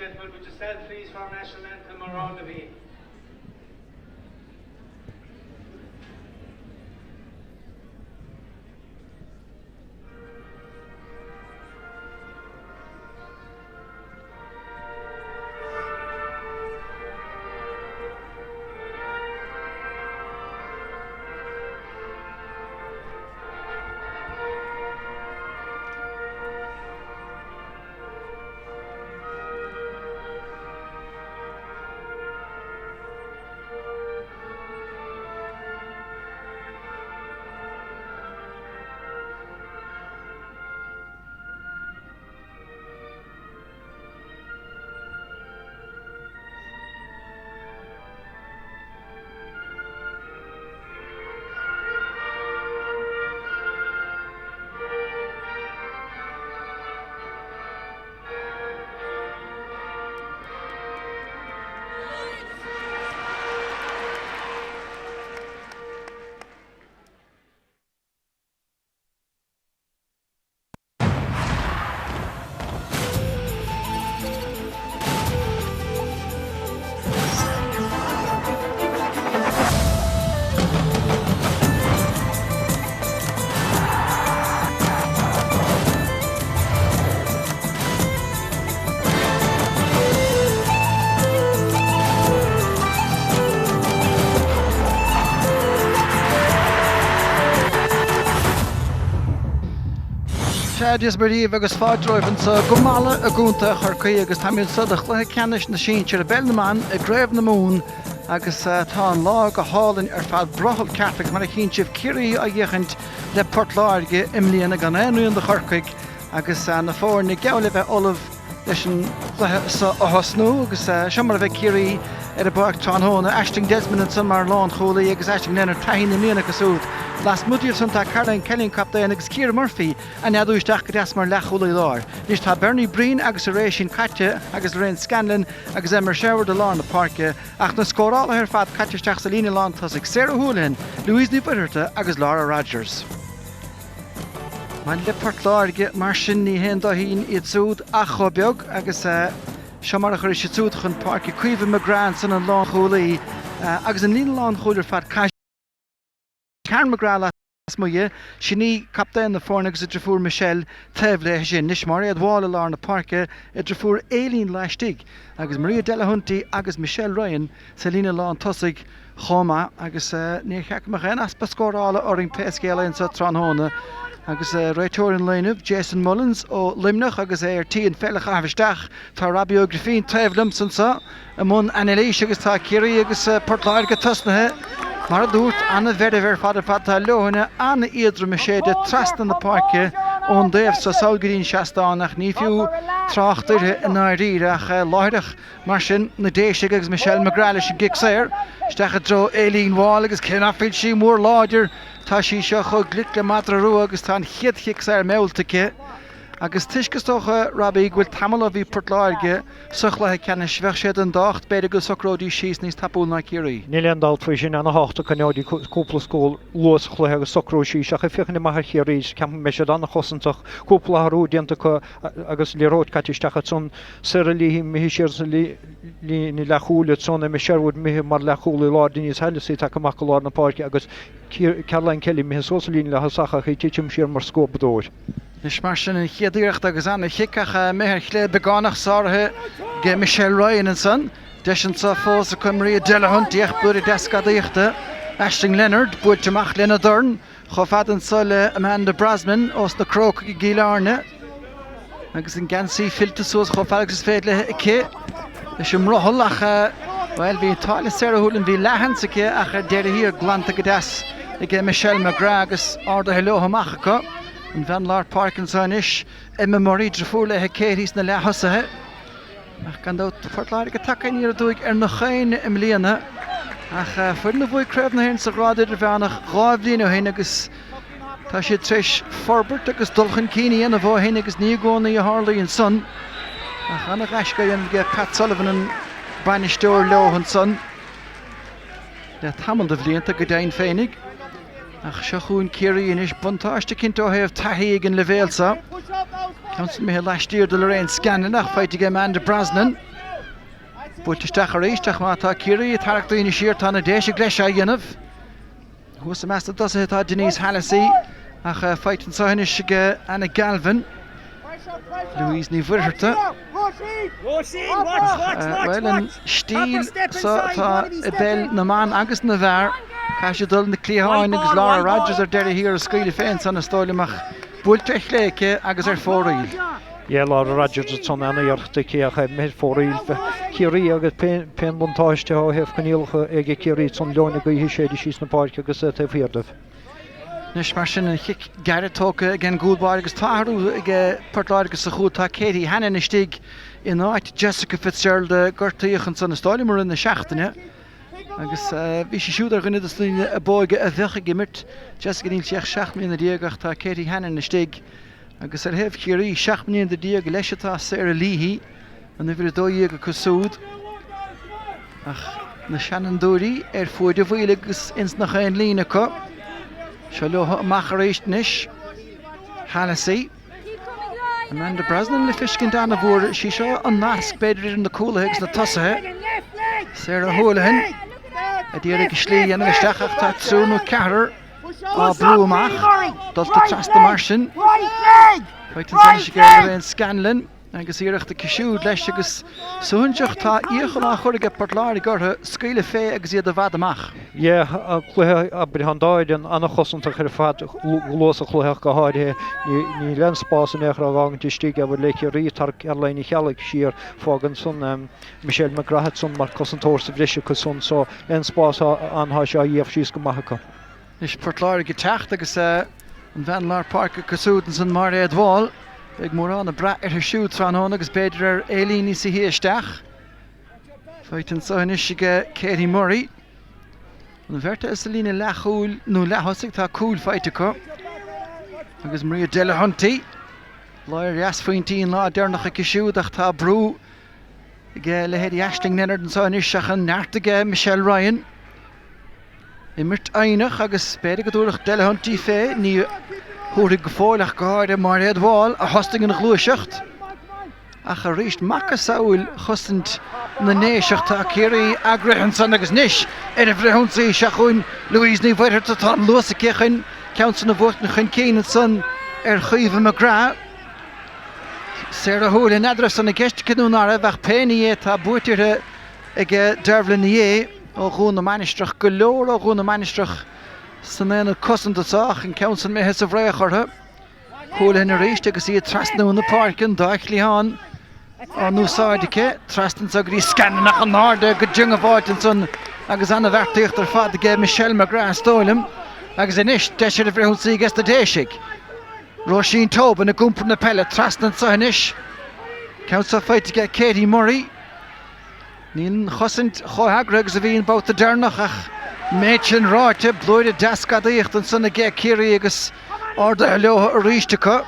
gentlemen, would you stand please for our national anthem around the V? Sea, Dia is Muire daoibh agus fáilte romhaibh anseo go Mala i gContae Chorcaí agus táimid anseo do chluiche ceannais na sinsear i bPeil na mBan i gCraobh na Mumhan agus tá an lá go hálainn ar fad, brothall ceart agus mar a chíonn sibh Ciarraí á fhiachaint le Port Láirge i mbliana gan aon rian de Chorcaigh agus na foirne geall le bheith ullamh leis an gcluiche seo a thosnú agus seo mar a bheidh Ciarraí ar an bpáirc tráthnóna. Aisling Desmond ansan mar lánchúlaí agus Aisling Leonard taithí na mbliana acu siúd. Lasmuigh díobh san tá Caroline Kelly an captaen agus Ciara Murphy á neadú isteach go deas mar leathchúlaí láir. Anois tá Bernie Breen agus a ré sin caite agus Lorraine Scanlon agus Eimear Sherwood i lár na páirce ach na scórálaithe ar fad caite isteach sa líne lán tosaigh, Sarah Houlihan, Louise Ní Mhuircheartaigh agus Laura Rogers. Maidir le Port Láirge, mar sin, ní haon dóithín iad siúd ach chomh beag agus seo mar a chuirfidh siad siúd chun páirce Caoimhe McGrath ansan an lánchúlaí agus an líne lánchúil ar fad caite. Karen McGrath lasmuigh di, sin í captaen na foirne agus a driofúr Michelle taobh léi sin. Anois Mairéad Wall i lár na páirce, a driofúr Aileen laistigh agus Maria Delahunty agus Michelle Ryan sa líne lán tosaigh chomh maith agus níor cheart go mbeadh aon easpa scórála orainn pé scéal é anseo tráthnóna agus réiteoir an lae inniu, Jason Mullins ó Luimneach agus é ar tí an pheil a chaitheamh isteach. Tá Robbie Ó Grifín taobh liomsa anseo i mbun anailíse agus tá Ciarraí agus Port Láirge tosnaithe, mar a dúrt, an-mheirbh ar fad ar fad. Tá leoithne an-éadrom ag séideadh trasna na páirce ón dtaobh seo sall go dtí an seastán ach ní fiú trácht uirthi i ndáiríre ach láithreach Mar sin, na Déisigh agus Michelle McGrath leis an gcic saor isteach i dtreo Aileen Wall agus cé nach bhfuil sí mór láidir, tá sí seo chomh glic le madra rua agus tá an chéad chic saor meallta aici. Agus toisc, is dócha, Robbie, go bhfuil tamall ó bhí Port Láirge sa chluiche ceannais, bheadh sé den dtábhacht, b'fhéidir, go socróidís síos níos tapúla ná Ciarraí. Níl aon dabht faoi sin, ana-thábhachtach go gcoinneoidís cúpla scór luath sa chluiche agus socrú síos ach ag féachaint amach ar Chiarraí, ceapaim go mbeidh siad an-chosantach, cúpla athrú déanta acu agus liathróid caite isteach ansan. Sarah Leahy imithe siar sa líne leathchúil ansan, Emma Sherwood imithe mar leathchúlaí láir, Denise Hallissey tagtha amach go lár na páirce agus Caroline Kelly imithe suas sa líne leath-thosach ach í ag titim siar mar scuabadóir. Anois mar sin an chéad iarracht agus ana-chic ach imithe ar chlé beagánach sáraithe ag Michelle Ryan ansan. Deis anseo fós acu Maria Delahunty ach buille deas gadaíochta Aisling Leonard buailte amach lena dorn. Chomh fada anso le Amanda Brosnan ós na Crócaigh i gCill Airne agus an geansaí fillte suas chomh fada agus is féidir léi aici leis an mbrothall ach, bhuel, bhí an t-ádh le Sarah Houlihan, bhí leathsheans aici ach ar deireadh thiar glanta go deas ag Michelle McGrath agus ardaithe leo amach acu. An bhean lár páirce anso anois, Emma Murray, driofúr léi Katie sna leath-thosaithe. Ach gan dabht, Port Láirge tagtha aniar aduaidh ar nach éinne i mbliana. Ach foireann a bhuaigh Craobh na hÉireann sa ghrád idirmheánach 2 bhliain ó shin agus tá siad tar éis forbairt agus dul chun cinn a dhéanamh ó shin agus ní i gcónaí a tharlaíonn san. Ach an-ghaisce á dhéanamh aige Pat Sullivan an bainisteoir leo ansan. Le tamall de bhlianta, go deimhin féinig. Ach seo chugainn Ciarraí anois, buntáiste cinnte ó thaobh taithí ag an leibhéal seo. Ceann san imithe laistiar de Lorraine Scanlon ach faighte ag Amanda Brosnan. Buailte isteach arís ach má tá Ciarraí ag tarrac daoine siar tá na Déisigh leis á dhéanamh. Thuas i measc na dtosaithe tá Denise Hallissey ach faighte anseo anois ag Anna Galvin. Louise Ní Mhuircheartaigh. Bhuel an stíl seo atá i bpeil na mban agus na bhfear, caithfidh siad dul na cliatháin agus Laura Rogers ar deireadh thiar ag scaoileadh fé ansan is dóigh liom ach buailte ar chlé aici agus ar fóraoil. Yeah Laura Rogers ansan an-iarracht aici ach ar fóraoil Chiarraí agus pé an buntáiste ó thaobh coinníollacha ag Ciarraí ansan leoithne na gaoithe ag séideadh síos na páirce agus é taobh thiar dóibh. Anois mar sin an chic gairid tógtha ag an gcúl báire agus tá athrú ag Port Láirge sa chúl. Tá Katie Hannon istigh in áit Jessica Fitzgerald a gortaíodh ansan is dóigh liom i rith na seachtaine agus bhí sí siúd ar dhuine de na daoine ab óige a bheadh ag imirt. Jessica níl sí ach 17 mbliana ach tá Katie Hannon istigh. Agus ar thaobh Chiarraí, 17 mbliana leis atá Sarah Leahy, an uimhir 12 acu siúd. Ach na seanfhondúirí ar fuaid an bhaoil agus ins nach aon líne acu. Seo leo amach arís anois. Hallissey. Amanda Brosnan le feiscint an-mhór. Is í seo an nasc b'fhéidir idir na cúlaithe agus na tosaithe. Sarah Houlihan a d'iarraidh a slí a dhéanamh isteach ach tá triúr nó ceathrar á brú amach, dulta trasna mar sin. Faighte ansan anois ag Lorraine Scanlon agus iarracht aici siúd leis agus suaithinseach tá iachall á chur aige Port Láirge orthu scaoileadh fé agus iad i bhfad amach. Yeah, cluiche abair an dá fhoireann an-chosantach ar fad, luath sa chluiche ach go háirithe. Níl aon spás in aon chor á fhágaint istigh abair le Ciarraí tar Caroline Ní Cheallaigh siar. Fágann san Michelle McGrath ansan mar cosantóir sa bhreis acu san so aon spás ann tá sé á dhíobh síos go maith acu. Anois Port Láirge ag teacht agus an bhean lár páirce acu siúd ansan Mairéad Wall. Beidh mórán ag brath uirthi siúd tráthnóna agus b'fhéidir ar Aileen Ní Shíthigh isteach. Faighte anso anois ag Katie Murray. An bheirt eile sa líne leathchúil nó leath-thosaigh tá cúil faighte acu. Agus Maria Delahunty. Láir dheas phointí an lá deireanach aici siúd ach tá brú ag leithéidí Aisling Leonard anseo anois ach an neart aige Michelle Ryan. Imirt fhoighneach agus b'fhéidir go dtabharfadh Delahunty fé, ní thabharfaidh go fóill ach go háirithe Mairéad Wall a thosnaigh an ghluaiseacht. Ach arís macasamhail chosaint na nDéiseach tá Ciarraí eagraithe ansan agus anois ar an bhfrithionsaí seo chugainn Louise Ní Mhuircheartaigh tá an luas aici chun ceann san a bhuachtaint chun cinn ansan ar Chaoimhe McGrath. Sarah Houlihan n'fheadar an raibh san i gceist aici nó ná raibh ach pé ní é tá buaite uirthi ag Dervla Ní Aodha ó Dhún na Mainistreach. Go leor ó Dhún na Mainistreach san aonad cosanta seo ach an ceann san imithe sa bhfraoch orthu. Houlihan arís agus í ag trasnú na páirce, an dá chliathán á n-úsáid aici. Trasna anso go dtí Scanlon ach in airde go diongbháilte ansan agus ana-bheartaíocht ar fad aige Michelle McGrath is dóigh liom. Agus anois deis ar an bhfrithionsaí aige na Déisigh. Róisín Tobin ag iompar na peile trasna anso anois. Ceann seo faighte aige Katie Murray. Níl an chosaint chomh heagraithe agus a bhí an babhta deireanach ach an méid sin ráite, blúire deas gadaíochta ansan aige Ciarraí agus ardaithe leo arís acu.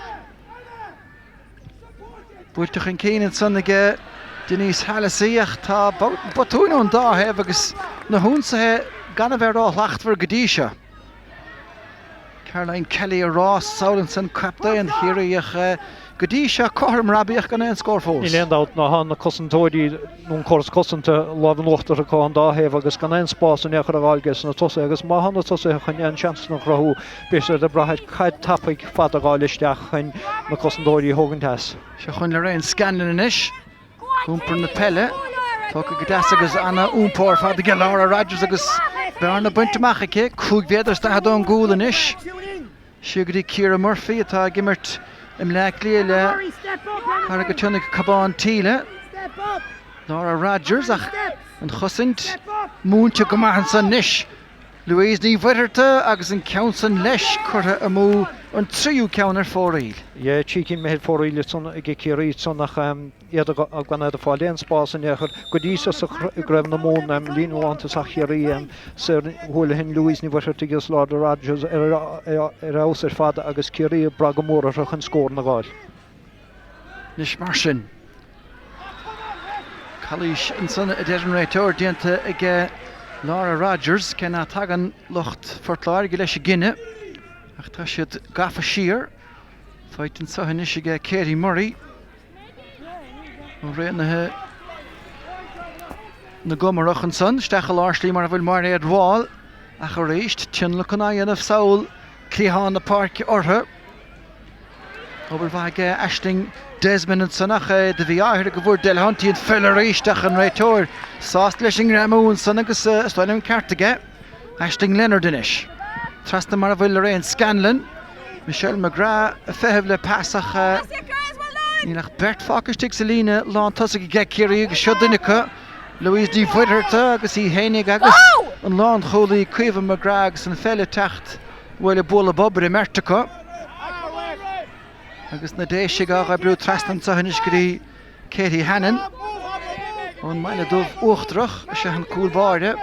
Buailte chun cinn ansan aige Denise Hallissey ach tá botúin ón dá thaobh agus na hionsaithe gan a bheith róshlachtmhar go dtí seo. Caroline Kelly a rás sall ansan captaen Chiarraí ach go dtí seo cothrom Robbie ach gan aon scór fós. Níl aon dabht ná tá na cosantóirí nó an córas cosanta lámh in uachtar acu ón dá thaobh agus gan aon spás in aon chor a fháil aige na tosaithe agus má tá na tosaithe chun aon seansanna a chruthú beidh siad ag brath ar caid tapaidh fada a fháil isteach chun na cosantóirí a thógaint as. Seo chugainn Lorraine Scanlon anois. Iompar na peile tógtha go deas agus ana-iompó ar fad aige Laura Rogers agus bearna bainte amach aici. 5 mhéadar is 40 ón gcúl anois. Siar go dtí Ciara Murphy atá ag imirt i mBleá Cliath le Carraig an tSionnaigh Cabhán Tíle. Laura Rogers ach an chosaint múinte go maith ansan anois. Louise Ní Mhuircheartaigh agus an ceann san leis curtha amú, an tríú ceann ar fóraoil. Yeah, trí cinn imithe ar fóraoil ansan ag Ciarraí ansan ach iad gan iad ag fáil aon spás in aon chor go dtí seo sa gCraobh na Mumhan. Líne lántosach Chiarraí, Sarah Houlihan, Louise Ní Mhuircheartaigh agus Laura Rogers ar fheabhas ar fad agus Ciarraí ag brath go mór orthu chun scóranna a fháil. Anois mar sin, calaois ansan a deir an réiteoir, déanta ag Laura Rogers, cé ná tagann lucht Phort Láirge leis an gcinneadh, ach tá siad gafa siar. Faighte anso anois ag Katie Murray ó Raonaithe. na gComarach ansan, isteach i lár slí mar a bhfuil Mairéad Wall, ach arís tionlacan á dhéanamh sall cliathán na páirce orthu. Obair mhaith aige Aisling Desmond ansan ach de mhí-ádh uirthi go bhfuair Delahunty an pheil arís ach an réiteoir sásta leis an ngreamú ansan agus is dóigh liom an ceart aige. Aisling Leonard anois. Trasna mar a bhfuil Lorraine Scanlon. Michelle McGrath ag feitheamh le pas ach níl ach beirt fágtha istigh sa líne lán tosaigh aige Ciarraí agus seo duine acu, Louise Ní Mhuircheartaigh agus í fhéinig agus an lánchúlaí Caoimhe McGrath agus an pheil ag teacht bhuel ag bualadh bob ar an mbeirt acu. Agus na Déisigh á oibriú trasna anseo anois go dtí Katie Hannon ón mBaile Dubh Uachtarach is ea an cúl báire,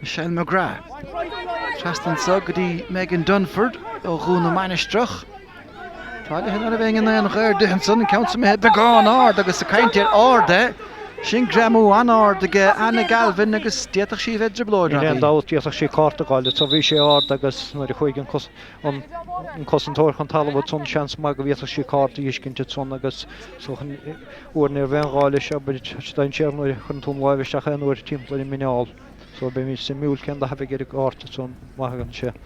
Michelle McGrath. Trasna anseo go dtí Megan Dunford ó Dhún na Mainistreach. Tá leithéid ná raibh éinne in aon ghair di ansan, an ceann san imithe beagán ard agus ag caint ar ard é, sin greamú an-ard aige Anna Galvin agus d'fhéadfadh sí a bheith i dtrioblóid, Níl aon dabht, d'fhéadfadh sí cárta a fháil anso, bhí sé ard agus nuair a chuaigh an an cosantóir chun talaimh ansan, seans maith go bhféadfadh sí cárta a fheiscint ansan agus so uair ní raibh aon ghá leis, abair, tá sé dainséarach nuair a chuireann tú an láimh isteach aon uair timpeall ar an muineál. So beimid suimiúil cén dath a bheidh ar an gcárta ansan, maith an sé.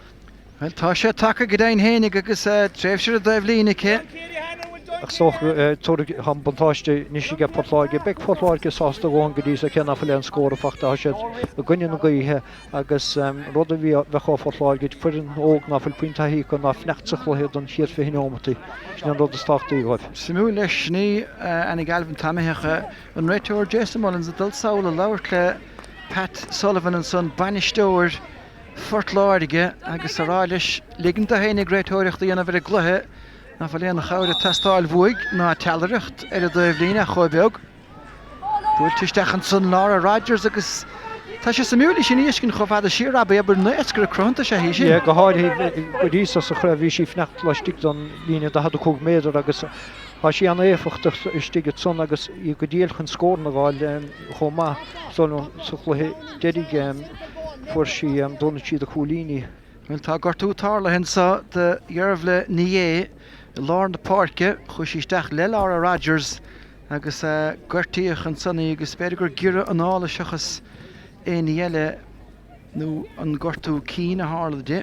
Bhuel, tá sé tagtha go deimhin fhéinig agus tréimhse ar an dtaobhlíne aici. Ach is dócha, tabharfaidh, tá an buntáiste anois aige Port Láirge. Beidh Port Láirge sásta a dhóthain go dtí so, cé ná fuil aon scór fachta. Tá siad i gcoinne na gaoithe agus rud a bhí, bheadh ó Phort Láirge, foireann óg ná fuil puinn taithí acu ná fanacht sa chluiche don chéad 20 neomataí. Sin an rud is tábhachtaí dhóibh. Suimiúil leis, ní Anna Galvin, tá imithe an réiteoir Jason Mullins ag dul sall ag labhairt le Pat Sullivan ansan, bainisteoir Phort Láirge agus a rá leis ligint dó fhéinig réiteoireacht a dhéanamh ar an gcluiche, ná fuil aon chabhair ag teastáil uaidh ná teallaireacht ar an dtaobhlíne ach chomh beag. Buailte isteach ansan Laura Rogers agus tá sé suimiúil í sin a fheiscint chomh fada siar ab é abair naoscaire cruthanta is ea í sin. Yeah, go háirithe go dtí so sa chraobh bhí sí ag fanacht laistigh den líne 45 méadar agus tá sí an-éifeachtach istigh ansan agus í go diail chun scóranna a fháil chomh maith sa chluiche deiridh. Fuair sí d'fhónaigh sí do chúilíní. Bhuel, tá gortú tarlaithe anseo do Dheirbhle Ní Dhé i lár na páirce. Chuaigh sí isteach le Laura Rogers agus gortaíodh ansan í agus b'fhéidir gur giorra anála seachas aon ní eile nó an gortú cinn a tharla di.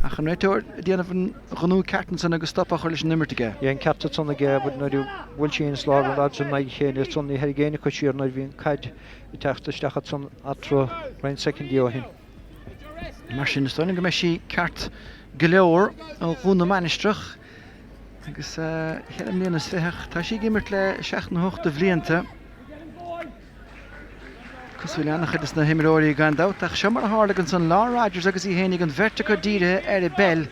Ach an réiteoir ag déanamh an ghnó ceart ansan agus stop á chur leis an imirt aige. Bhí an ceart ansan aige nuair a bhuail sí an Laura Rogers in aghaidh a chéile ansan ní thairg éinne acu siar nuair a bhí an caid ag teacht isteach ansan eatarthu roinnt soicindí ó shin. Mar sin, is dóigh liom go mbeidh sí ceart go leor ó Dhún na Mainistreach agus cheithre mbliana is ficheach. Tá sí ag imirt le seacht nó hocht de bhlianta. Cosúil le an-chuid de na himreoirí gan dabht, ach seo mar a tharla ansan Laura Rogers agus í fhéinig an bheirt acu dírithe ar an bpeil.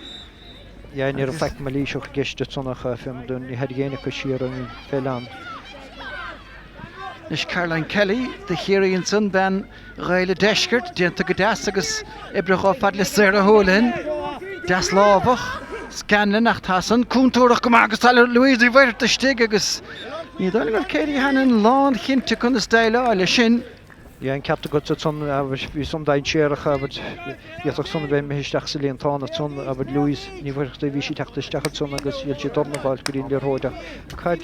Yeah, ní raibh faic mailíseach i gceist ansan ach fé mar ní thairg éinne acu siar an pheil ann. Anois Caroline Kelly do Chiarraí ansan, bean Ghaeil an Deiscirt, déanta go deas agus oibrithe chomh fada le Sarah Holohan. Deaslámhach, Scanlon ach tá san contúirteach go maith agus tá Louise Ní Mhuircheartaigh istigh agus ní dóigh liom go raibh Katie Hannon lánchinnte conas déileáil leis sin. Bhí an ceart agat ansan, bhí san dainséarach, abair, d'fhéadfadh san a bheith imithe isteach sa líontán ansan, abair, Louise Ní Mhuircheartaigh, bhí sí ag teacht isteach ansan agus dhíol sí dorn a fháil go dtí an liathróid ach caid,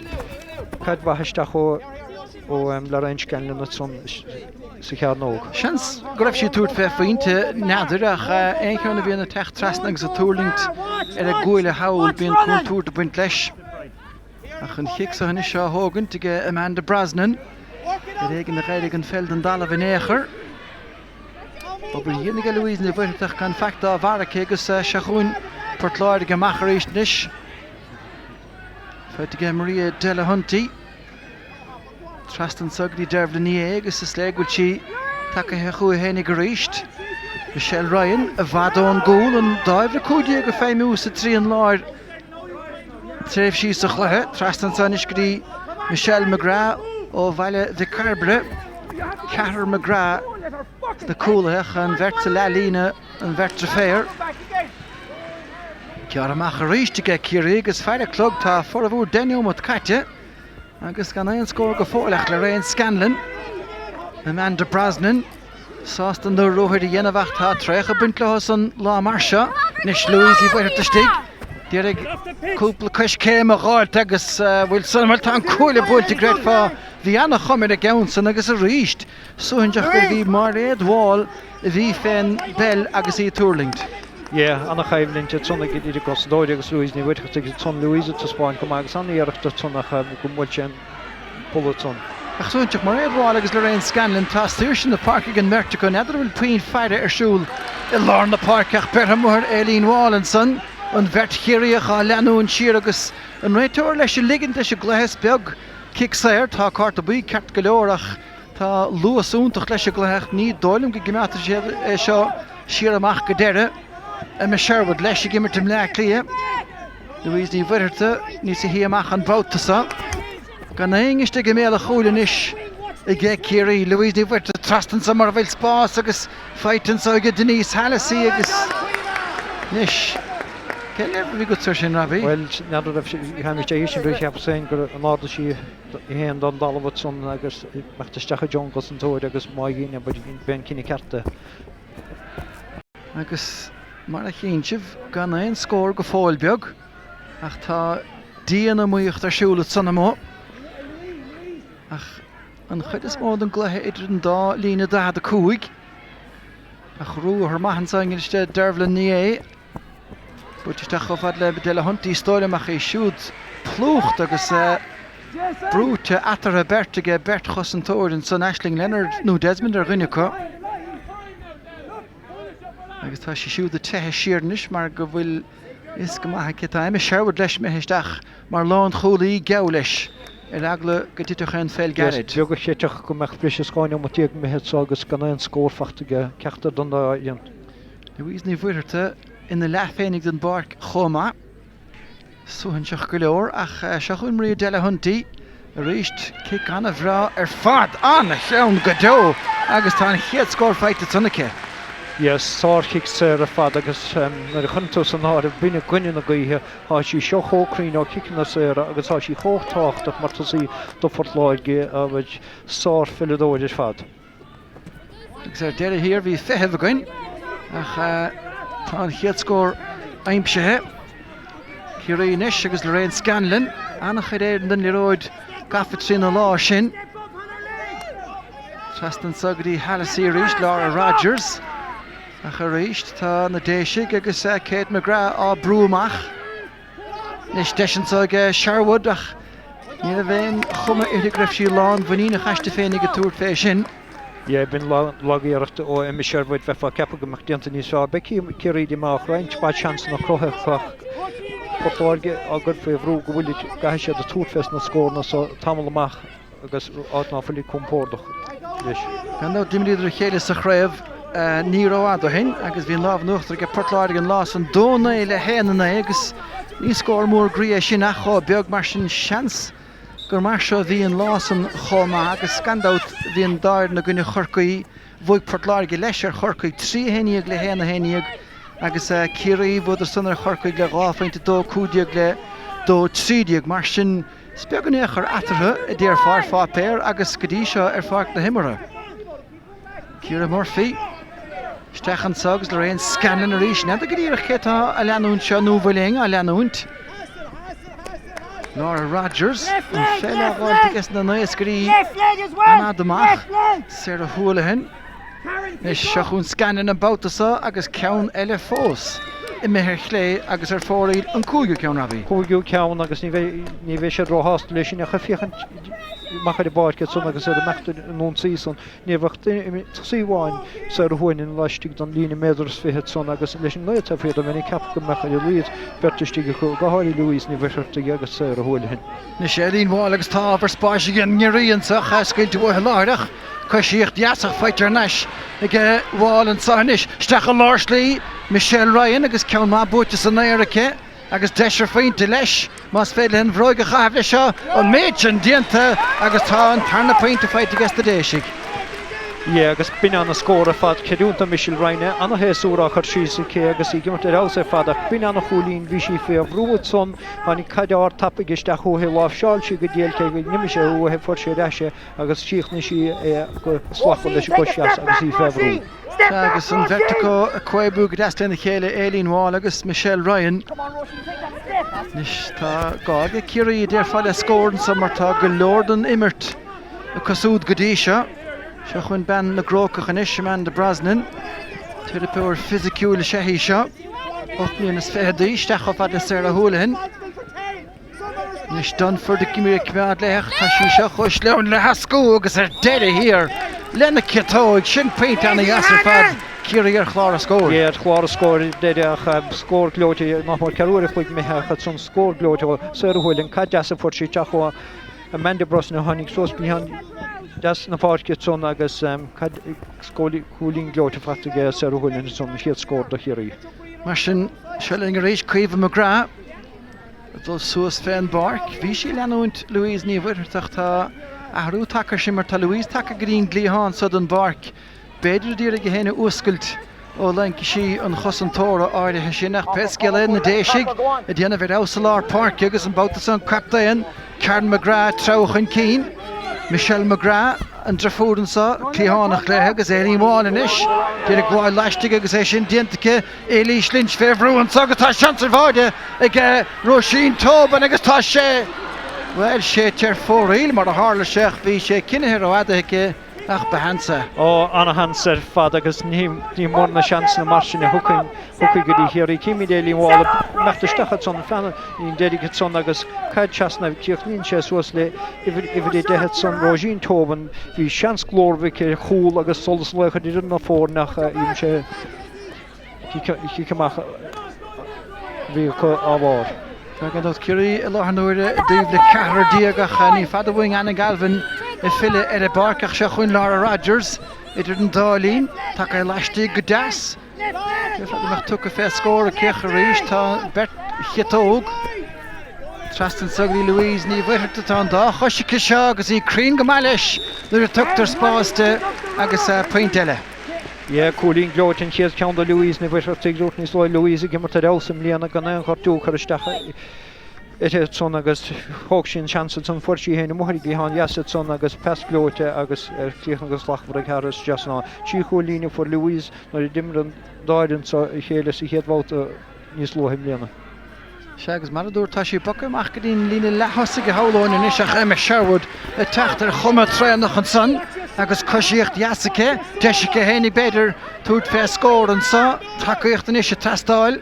caid mhaith isteach ó, ó Lorraine Scanlon ansan sa chearnóg. Seans go raibh sí ag tabhairt fé phointe, n'fheadar, ach aon cheann a bhíonn ag teacht trasna agus ag tuirlingt ar an gcuaille thall, bíonn contúirt ag baint leis. Ach an chic seo anois á thógaint ag Amanda Brosnan. Ar éigean a d'éirigh an pheil den dtalamh in aon chor. Obair dhian aige Louise Ní Mhuircheartaigh gan faic dá bharr aici agus seo chugainn Port Láirge amach arís anois. Faighte aige Maria Delahunty. Trasna anseo go dtí Dervla Ní Aodha agus is léir go bhfuil sí tagaithe chuici fhéinig arís. Michelle Ryan i bhfad ón gcúl, an dá uimhir 15 ag feidhmiú sa trian láir tréimhsí sa chluiche. Trasna anseo anois go dtí Michelle McGrath ó Bhaile Mhic Cairbre. Ceathrar McGrath sna cúlaithe ach an bheirt sa leathlíne, an bheirt deirféar. Gearrtha amach arís aige Ciarraí agus faire clog tá formhór 10 neomat caite. Agus gan aon scór go fóill ach Lorraine Scanlon, Amanda Brosnan sásta na ruathair a dhéanamh ach tá traochadh ag baint leo san lá mar seo. Anois Louise Ní Mhuircheartaigh istigh. D'iarraidh cúpla coiscéim a dh'fháilt agus bhfuil san, bhuel tá an cuaille buailte, creidfeá. Bhí ana-chuma ar an gceann san agus arís, suaithinseach gurbh í Mairéad Wall a bhí fén bpeil agus í ag tuirlingt. Yeah, ana-choimhlint ansan idir a gcosantóirí agus Louise Ní Mhuircheartaigh ansan. Louise ag taispeáint go maith agus an-iarracht ansan ach go bhfuil sé an buille ansan. Ach suaithinseach, Mairéad Wall agus Lorraine Scanlon, tá saoirse na páirce ag an mbeirt acu. N'fheadar an bhfuil puinn faire ar siúl i lár na páirce ach beirthe amuigh ar Aileen Wall ansan, an bheirt Chiarraíoch á leanúint siar agus an réiteoir leis ag ligint leis an gcluiche. Is beag cic saor, tá cárta buí ceart go leor ach tá luas iontach leis an gcluiche ach ní dóigh liom go gcoimeádfaidh siad é seo siar amach go deireadh. Emma Sherwood leis ag imirt i mBleá Cliath. Louise Ní Mhuircheartaigh níos sia amach an babhta seo. Gan éinne istigh i mbéal an chúil anois aige Ciarraí. Louise Ní Mhuircheartaigh trasna anso mar a bhfuil spás agus faighte anso aige Denise Hallissey agus anois cén leibhéal a bhí agat air sin, Robbie? Bhuel, n'fheadar raibh sé, tháinig sé sin rith cheapas féin gur an ardaigh sí í féin don dtalamh ansan agus imeacht isteach i dtreo an gcosantóir agus má dhein, b'é an cinneadh ceart é. Agus mar a chíonn sibh, gan aon scór go fóill beag, ach tá dian-iomaíocht ar siúl ansan amuigh. Ach an chuid is mó den gcluiche idir an dá líne 45. Ach ruathar maith ansan anois de Dervla Ní Aodha. Buailte isteach chomh fada le Delahunty is dóigh liom ach í siúd plúchta agus brúite eatarthu beirt aige beirt chosantóir ansan, Aisling Leonard nó Desmond ar dhuine acu. Agus tá sí siúd ag teitheadh siar anois mar go bhfuil fhios go maith aici. Tá Emma Sherwood leis imithe isteach mar lánchúlaí geall leis ar eagla go dtitfeadh aon pheil gairid. Is beag a chreidfeadh go mbeadh breis is 12 neomat imithe anso agus gan aon scór fachta ag ceachtar den dá fhoireann. Louise Ní Mhuircheartaigh ina leath féinig den bpáirc chomh maith. Suaithinseach go leor ach seo chugainn Maria Delahunty arís. Cic an-bhreá ar fad. An-cheann go deo agus tá an chéad scór faighte ansan aici. Yes, sár-chic saor ar fad agus nuair a chuireann tú san áireamh b'in i gcoinne na gaoithe, tá sí seo chomh cruinn ó chiceanna saora agus tá sí chomh tábhachtach mar tosaí do Phort Láirge, sár-pheileadóir ar fad. Agus ar deireadh thiar bhí feitheamh againn ach tá an chéad scór aimsithe. Ciarraí anois agus Lorraine Scanlon. An-chuid éireann den liathróid gafa trína lámha sin. Trasna anso go dtí Hallissey arís, Laura Rogers. Ach arís tá na Déisigh agus Kate McGrath á brú amach. Anois deis anso ag Sherwood ach ní raibh aon chuma uirthi go raibh sí lánmhuiníneach aisti féinig ag tabhairt fé sin. Yeah, b'in lag-iarracht ó Emma Sherwood, bheifeá ag ceapadh go mbeadh déanta níos fearr. Beidh Ciarraí díomách, roinnt mhaith seansanna cruthaithe acu ach Port Láirge á gcur faoi bhrú go bhfuilid, go gcaithfidh siad a tabhairt fés na scóranna so tamall amach. agus áit ná fuilid compordach leis. Gan dabht d'imríodar a chéile sa chraobh ní rófhada ó shin agus bhí an lámh in uachtar aige Port Láirge an lá san, 2-9 le 1-9 agus ní scór mór groí é sin ach chomh beag, mar sin seans gur mar seo a bhí an lá san chomh maith agus gan dabht bhí an dá fhoireann i gcoinne Chorcaí, bhuaigh Port Láirge leis ar Chorcaigh, 3-11 le 1-11 agus Ciarraí, bhuadar san ar Chorcaigh le dhá phointe, 2-15 le 2-13, mar sin. Is beag an eochair eatarthu, a déarfá ar pháipéar agus go dtí seo ar pháirc na himeartha. Ciara Murphy isteach anso agus Lorraine Scanlon arís. N'fheadar go díreach cé atá á leanúint seo nó an bhfuil éinne á leanúint. Laura Rogers, an pheil á dh'fháilt aige na naoscairí an-fhada amach. Sarah Houlihan. Anois seo chugainn Scanlon an babhta seo agus ceann eile fós imithe ar chlé agus ar fóraoil, an cúigiú ceann, Robbie. Cúigiú ceann agus ní bheidh, ní bheidh siad róshásta leis sin ach ag féachaint amach ar an bpáirc ansan agus ar imeacht an ionsaí san. Ní raibh ach duine, tosaí amháin, Sarah Houlihan laistigh den líne méadar is fichead san agus leis an ngaoth atá faoi bheinn ag ceapadh go mbeadh ar a laghad beirt istigh acu, go háirithe Louise Ní Mhuircheartaigh agus Sarah Houlihan. Anois Eileen Wall agus tá ábhar spáis ag an nGiorria anseo, scaoilte uaithi láithreach. Coisíocht dheas ach faighte thar n-ais ag Wall anseo anois. Isteach i lár slí, Michelle Ryan agus ceann maith buaite san aer aici agus deis ar phointe leis más féidir léi an bhróig a chaitheamh leis seo. An méid sin déanta agus tá an tarna pointe faighte aige na Déisigh. Yeah agus b'in ana-scór ar fad. Creidiúint do Michelle Ryan é. Ana-shéasúr á chur síos aici agus í ag imirt ar fheabhas ar fad ach b'in ana-chúilín. Bhí sí faoi bhrú ansan. Tháinig caid ard tapaidh isteach uaithi. Láimhseáil sí go diail cé go n-imigh sé uaithi. Fuair sí ar ais é. Agus chríochnaigh sí é go slachtmhar leis an gcois dheas agus í fé bhrú. Agus an bheirt acu ag comhoibriú go deas lena chéile, Aileen Wall agus Michelle Ryan. Anois tá gá ag Ciarraí, a déarfá, le scór anso mar tá go leor den imirt. acu siúd go dtí seo. Seo chugainn bean na gCrócach anois, Amanda Brosnan. Teiripeoir fisiciúil is ea í seo. 28 mbliana d'aois, isteach chomh fada le Sarah Houlihan. Anois Dunford ag iarraidh coimeád léi ach tá sí seo chomh sleamhain le heascú agus ar deireadh thiar lena ciotóig. Sin pointe ana-dheas ar fad, Ciarraí ar chlár an scóir. Ar chlár an scóir ar deireadh ach scór gleoite nach mór ceathrú uair an chloig imithe ach ansan scór gleoite ó Sarah Houlihan. Caid deas a fuair sí isteach ó Amanda Brosnan a tháinig suas cliathán deas na páirce ansan agus caid cúilín gleoite faighte aige Sarah Houlihan ansan an chéad scór do Chiarraí. Mar sin, seo linn arís Caoimhe McGrath. Ag dul suas fén bpáirc. Bhí sí ag leanúint Louise Ní Mhuircheartaigh ach tá athrú tagtha air sin mar tá Louise tagtha go dtí an gcliathán so den bpáirc. B'fhéidir a d'iarraidh í féin a fhuascailt ó laincisí an chosantóra áirithe sin ach pé scéal é na Déisigh ag déanamh ar fheabhas i lár páirce agus an babhta so an captaen Karen McGrath ag treabhadh chun cinn. Michelle McGrath, an driofúr anso, cliathánach léi agus Aileen Wall anois. D'iarraidh gabháil laistigh agus é sin déanta aici. Éilís Lynch fé bhrú anso agus tá seans ar bháide ag Róisín Tobin agus tá sé, bhuel, séidte ar fóraoil mar a tharla sé ach bhí sé cinnithe rófhada aici ach ba sheans é. Ó, ana-sheans ar fad agus ní mór na seansanna mar sin a thiocfaidh go dtí Chiarraí. Címid Aileen Wall ag imeacht isteach ansan, feadh an deiridh ansan agus caid trasna, críochnaíonn sé suas le uimhir 10 ansan, Róisín Tobin. Bhí seans glórmhar aici ar chúl agus solas an lae a chur idir na foirne ach dhein sé. Cic amach a bhí acu dá bharr. Tá gan dabht Ciarraí i láthair na huaire i dtaobh le ceathrar ach ní fada uainn Anna Galvin ag filleadh ar an bpáirc ach seo chugainn Laura Rogers idir an dá linn, tagtha laistigh go deas. Déarfá go mbeadh tugtha fé scór aici ach arís tá beirt chiotóg trasna anso go dtí Louise Ní Mhuircheartaigh. Tá an dá chois aici seo agus í cruinn go maith leis nuair a tugtar spás di agus pointe eile. Yeah, cúilín gleoite an chéad cheann do Louise Ní Mhuircheartaigh, dúirt níos luaithe Louise ag imirt ar fheabhas i mbliana gan aon ghortú ag cur isteach uirthi ansan agus thóg sí an seans ansan, fuair sí féin amuigh ar an gcliathán dheas ansan agus pas gleoite agus críochnaithe go slachtmhar ag thar trasnán. Trí chúilín a fuair Louise nuair a d'imir an dá fhoireann seo a chéile sa chéad bhabhta níos luaithe i mbliana. Sea, agus mar a dúirt, tá sí bogtha amach go dtí an líne leath-thosaigh a shamhlóinn anois ach Emma Sherwood ag teacht ar chuma traonach ansan agus coisíocht dheas aici, deis aici fhéinig b'fhéidir tabhairt fé scór anso, tacaíocht anois ag teastáil.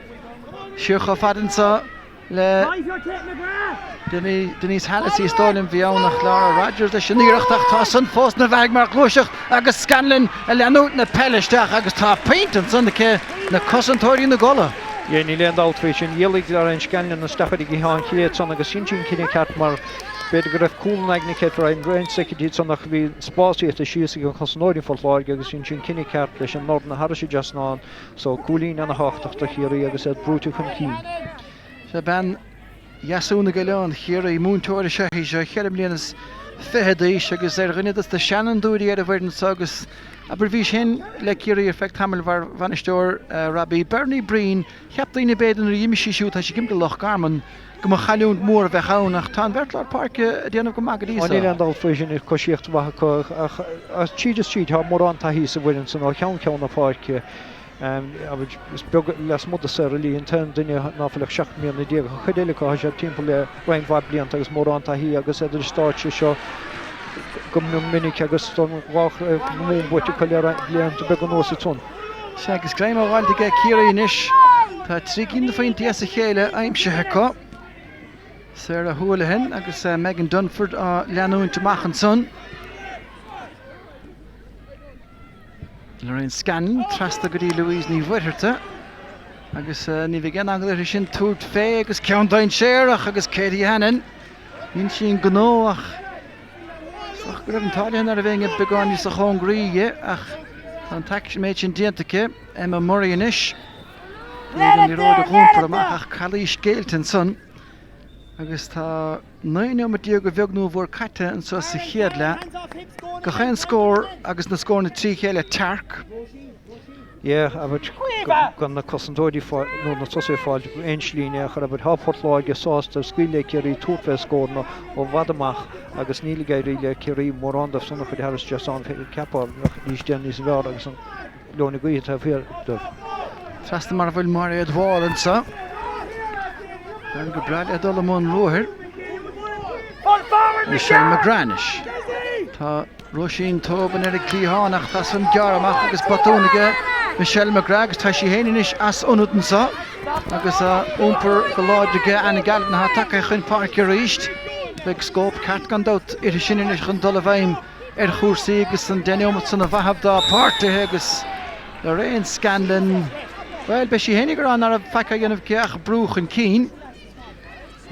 Siar chomh fada anso le Denise Hallissey is dóigh liom a bhí ann ach Laura Rogers leis an iarracht ach tá san fós ina bheathaidh mar ghluaiseacht agus Scanlon ag leanúint na peile isteach agus tá pointe ansan aici, na cosantóirí ina gcodladh. Yeah, níl aon dabht faoi sin. Dhealaigh Lorraine Scanlon isteach ar an gcliathán chlé ansan agus dhein sí an cinneadh ceart mar b'fhéidir go raibh cúl in aigne aici ar feadh roinnt soicindí ansan ach bhí spás iata síos ag an chosantóir i Phort Láirge agus dhein sí an cinneadh ceart leis an ndorn a tharraing i dtrasnán so cúilín ana-thábhachtach do Chiarraí agus iad brúite chun cinn. Sea, bean Dheasúnaigh Oileán Chiarraí, múinteoir is ea í seo, cheithre bliana is fiche d'aois agus ar dhuine dos na seanfhondúirí ar an bhfoireann seo agus abair bhí sí féin le Ciarraí ar feadh tamaill mar bhainisteoir Robbie. Bernie Breen, cheap daoine b'fhéidir nuair a d'imigh sí siúd, tá sí ag imirt do Loch Garman, go mba chailliúint mhór a bheadh ann ach tá an bheirt lár páirce ag déanamh go maith go dtí seo. Níl aon dabht faoi sin, coisíocht mhaith acu ach tríd is tríd tá mórán taithí sa bhfoireann san ó cheann ceann na páirce. Is beag lasmuigh de Sarah Lee an t-aon duine ná fuil ach 17 mbliana. An chuid eile acu, tá siad timpeall le roinnt mhaith blianta agus mórán taithí agus iad ar an stáitse seo go mion minic agus an dhá chraobh na Mumhan buaite acu le blianta beaga anuas ansan. Sea, agus greim á fháilt aige Ciarraí anois. Tá trí cinn de phointí as a chéile aimsithe acu. Sarah Houlihan agus Megan Dunford á leanúint amach ansan. Lorraine Scanlon trasna go dtí Louise Ní Mhuircheartaigh agus ní bheidh aon eagla uirthi sin tabhairt fé agus ceann dainséarach agus Katie Hannon. Dhein sí an gnó ach is dócha go raibh an t-ádh léi nach raibh éinne beagán níosa chóngaraí dhi ach tá an méid sin déanta aici. Emma Murray anois. An liathróid a dh'iompar amach ach calaois géillte ansan agus tá 19 neomat a bheag nó a mhór caite anseo sa chéad leath. Gach aon scór agus na scóranna trí chéile tearc. Yeah, abair, gan na cosantóirí nó na tosaithe ag fáil aon slí in aon chor, abair, tá Port Láirge sásta scaoileadh le Ciarraí tabhairt fé scóranna ó i bhfad amach agus níl ag éirí le Ciarraí mórán dóibh san a chur thar an trasnán, ceapfá go mbeadh níos déanaí níos fearr agus an leoithne na gaoithe taobh thiar dóibh. Trasna mar a bhfuil Mairéad Wall anseo. Bean gur breá léi dul i mbun ruathair. Michelle McGrath anois. Tá Róisín Tobin ar an gcliathán ach tá san gearrtha amach agus botún aige Michelle McGrath agus tá sí féin anois as ionad anseo agus iompar go láidir aige Anna Galvin atá tagtha chun páirce arís. Beidh scóip ceart gan dabht uirthi sin anois chun dul i bhfeidhm ar chúrsaí agus an 10 neomat san a mhaitheamh dá páirtithe agus Lorraine Scanlon, bhuel beidh sí féin ag rá nach raibh faic á dhéanamh aici ach brú chun cinn.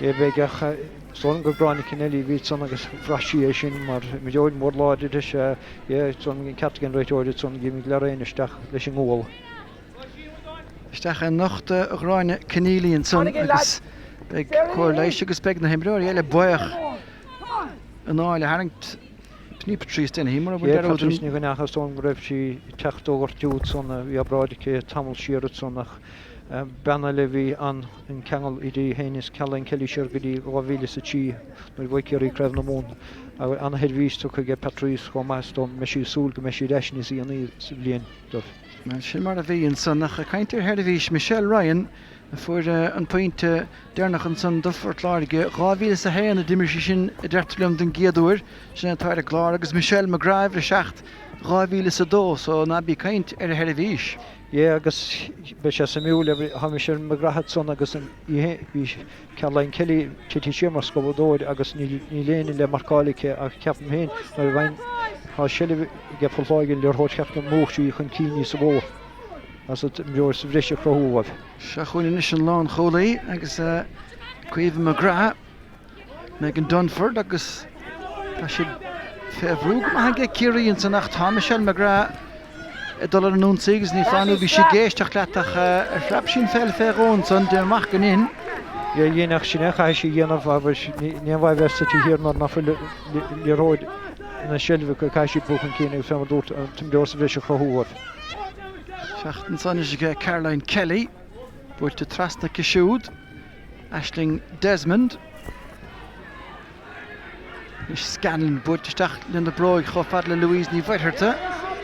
É beidh ach is dóigh liom gur Gráinne Conneely a bhí ansan agus bhraith sí é sin mar imreoir mór láidir is ea í ansan an ceart ag an réiteoir ansan d'imigh Lorraine isteach leis an gcúl. Isteach i nochtadh Ghráinne Conneely ansan agus beidh cóir leighis agus beidh na himreoirí eile buíoch anáil a tharraingt. Ní Patrice Dennehy mura bhfuil dearúd Patrice Ní Dhuinn ach is dóigh liom go raibh sí ag teacht ó ghortú ansan bhí obráid aici tamall siar ansan ach bean eile a bhí an an ceangal idir í féin is Caroline Kelly siar go dtí 2003 nuair a bhuaigh Ciarraí Craobh na Mumhan. Ana-sheirbhís tugtha aige Patrice chomh maith is dóigh mbeidh sí ag súil go mbeidh sí ar ais níos dhéanaí sa bhliain dóibh. Bhuel, sin mar a bhí ansan ach ag caint ar sheirbhís, Michelle Ryan a fuair an pointe deireanach ansan do Phort Láirge. 2001 a d'imir sí sin, a deirtear liom, den gcéad uair. Sin é atá ar an gclár agus Michelle McGrath uimhir 7, 2002, so ná bí ag caint ar sheirbhís. Yeah agus beidh sé suimiúil, tá Michelle McGrath ansan agus í féin, bhí Caroline Kelly tite siar mar scóradóir agus níl éinne le marcáil aici ach ceapaim féin nuair a bheidh, tá seilbh ag Port Láirge an liathróid cheapaim go mbrúfaidh sí chun cinn níos mó as an imreoir sa bhreis a chruthú dóibh. Seo chugainn anois an lánchúlaí agus Caoimhe McGrath. Megan Dunford agus tá siad fé bhrú go maith aige Ciarraí ansan ach tá Michelle McGrath ag dul ar an ionsaí agus ní foláir nó bhí sí ag éisteacht leat ach ar phreab sí an pheil fé dhó ansan, déanaim amach gur dhein. Dhein ach sin é a chaithfidh sí a dhéanamh agus ní aon mhaith a bheith suite thiar nuair nach bhfuil liathróid ina seilbh acu, caithfidh siad brú chun cinn agus fé mar a dúirt an t-imreoir sa bhreis a chruthú dóibh. Teacht ansan anois aige Caroline Kelly, buailte trasna aici siúd. Aisling Desmond. Anois Scanlon buailte isteach lena bróig chomh fada le Louise Ní Mhuircheartaigh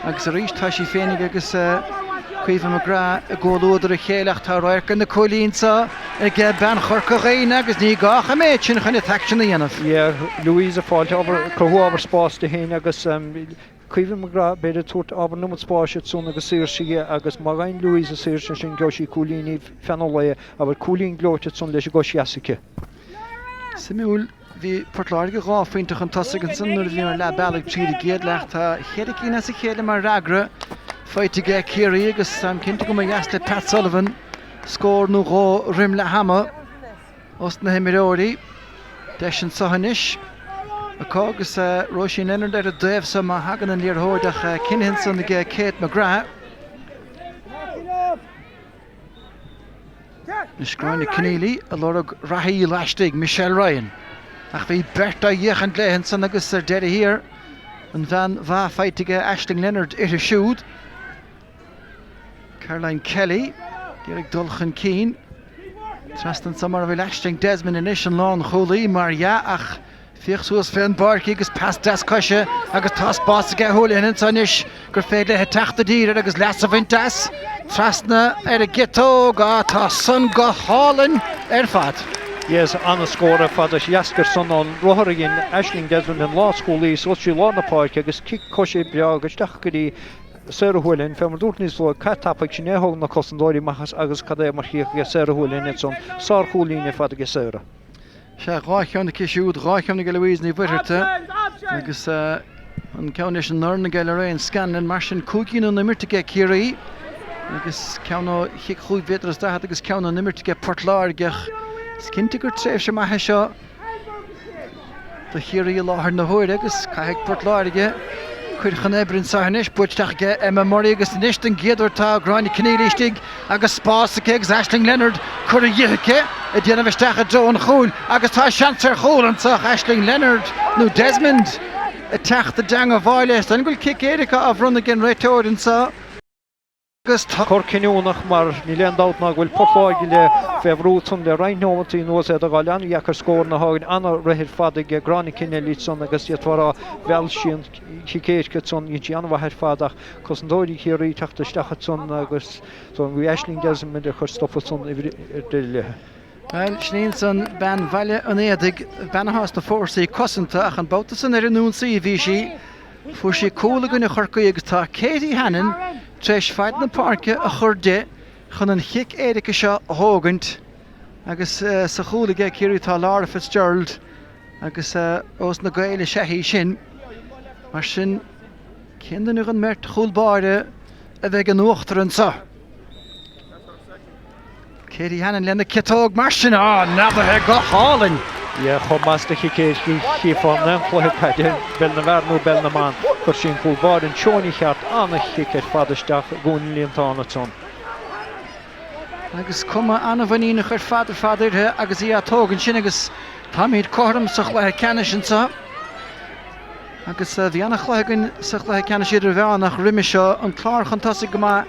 agus arís tá sí féinig agus Caoimhe McGrath i gcomhluadar a chéile ach tá radharc ar na cúilín seo ag bean Chorca Dhuibhne agus ní gá ach an méid sin chun an t-aicsean a dhéanamh. Yeah, Louise ag fáilt ábhar, cruthú ábhar spáis di féin agus Caoimhe McGrath, b'fhéidir ag tabhairt ábhar an iomad spáis ansan agus saoirse di agus má fhaigheann Louise an saoirse sin gheobhaidh sí cúilíní feadh an lae, abair cúilín gleoite ansan leis an gcois dheas aici. Suimiúil, bhí Port Láirge 2 phointe chun tosaigh ansan nuair a bhíomar leath bealaigh tríd an gcéad leath. Tá cheithre cinn as a chéile mar fhreagra faighte aige Ciarraí agus táim cinnte go mba dheas le Pat Sullivan scór nó dhó roim leath ama. Os na himreoirí. Deis anseo anois acu agus Róisín Leonard ar an dtaobh seo má thagann an liathróid ach cinnithe ansan aige Kate McGrath. Anois Gráinne Conneely ag lorg reathaí laistigh, Michelle Ryan. Ach bhí beirt á fhéachaint léi ansan agus ar deireadh thiar an bhean mhaith faighte aige Aisling Leonard uirthi siúd. Caroline Kelly ag iarraidh dul chun cinn. Trasna anso mar a bhfuil Aisling Desmond anois, an lánchúlaí, mar dhea, ach féach suas fén bpáirc í agus pas deas coise agus tá spás aige Houlihan anso anois gur féidir léi teacht i dtír air agus leas a bhaint as. Trasna ar an gciotóg, á tá san go hálainn ar fad. Yes, an-scór ar fad. Is deascair san ón ruathar a dhein Aisling Desmond an lánchúlaí suas trí lár na páirce agus cic coise breá agus isteach go dtí Sarah Houlihan, fé mar dúirt níos luaithe, caith tapaidh, sin é a thóg na cosantóirí amach as agus cad é mar chríoch aige Sarah Houlihan ansan, sár-chúilín ar fad aige Sarah. Sea, 2 cheann aici siúd, 2 cheann aige Louise Ní Mhuircheartaigh agus an ceann leis an ndorn aige Lorraine Scanlon. Mar sin, 5 cinn ón imirt aige Ciarraí agus ceann ó chic chúig mhéadar is daichead agus ceann ón imirt aige Port Láirge. Is cinnte gur tréimhse maith é seo. do Chiarraí i láthair na huaire agus caithfidh Port Láirge cur chun oibre anseo anois. Buailte isteach aige Emma Murray agus anois den gcéad uair tá Gráinne Conneely istigh agus spás aici agus Aisling Leonard curtha dhi aici ag déanamh isteach i dtreo an chúil agus tá seans ar chúl anseo ach Aisling Leonard nó Desmond ag teacht i dteangabháil léi. Is dóigh liom go bhfuil cic éirice á bhronnadh ag an réiteoir anseo. Agus tá. Cor cinniúnach mar níl aon dabht ná go bhfuil Port Láirge le fé bhrú ansan le roinnt nóimeantaí anuas iad ag dul an-dheacair scóranna a thágaint an-rith ar fad ag Gráinne Conneely ansan agus d'fhéadfá a rá mheall sí an chic éirice ansan dhein sí an-mhaith ar fad ach cosantóirí Chiarraí ag teacht isteach ansan agus bhí Aisling Desmond ag cur stop ansan ar deireadh léi. Bhuel, sin í ansan bean Bhaile an Éadaigh, bean atá sna fórsaí cosanta ach an babhta san ar an ionsaí a bhí sí. Fuair sí cúl i gcoinne Chorcaí agus tá Katie Hannon tar éis faid na páirce a chur di chun an chic éirice seo a thógaint agus sa chúl aige Ciarraí tá Laura Fitzgerald agus ós na Gaeil is ea í sin. Mar sin, cén duine den mbeirt chúl báire a bheidh in uachtar anseo? Katie Hannon lena ciotóg mar sin, á, neadaithe go hálainn! Yeah, chomh maith is do chic éirice a chífeá in aon chluiche caide, peil na bhfear nó peil na mban. Chuir sí an cúl báire an treo mícheart, an-chic ar fad isteach i gcúinne an líontáin ansan. Agus cuma an-mhuiníneach ar fad ar fad uirthi agus í á tógaint sin agus táimid cothrom sa chluiche ceannais anseo. Agus bhí an-chluiche againn sa chluiche ceannais idirmheánach roimhe seo, an Clár chun tosaigh go maith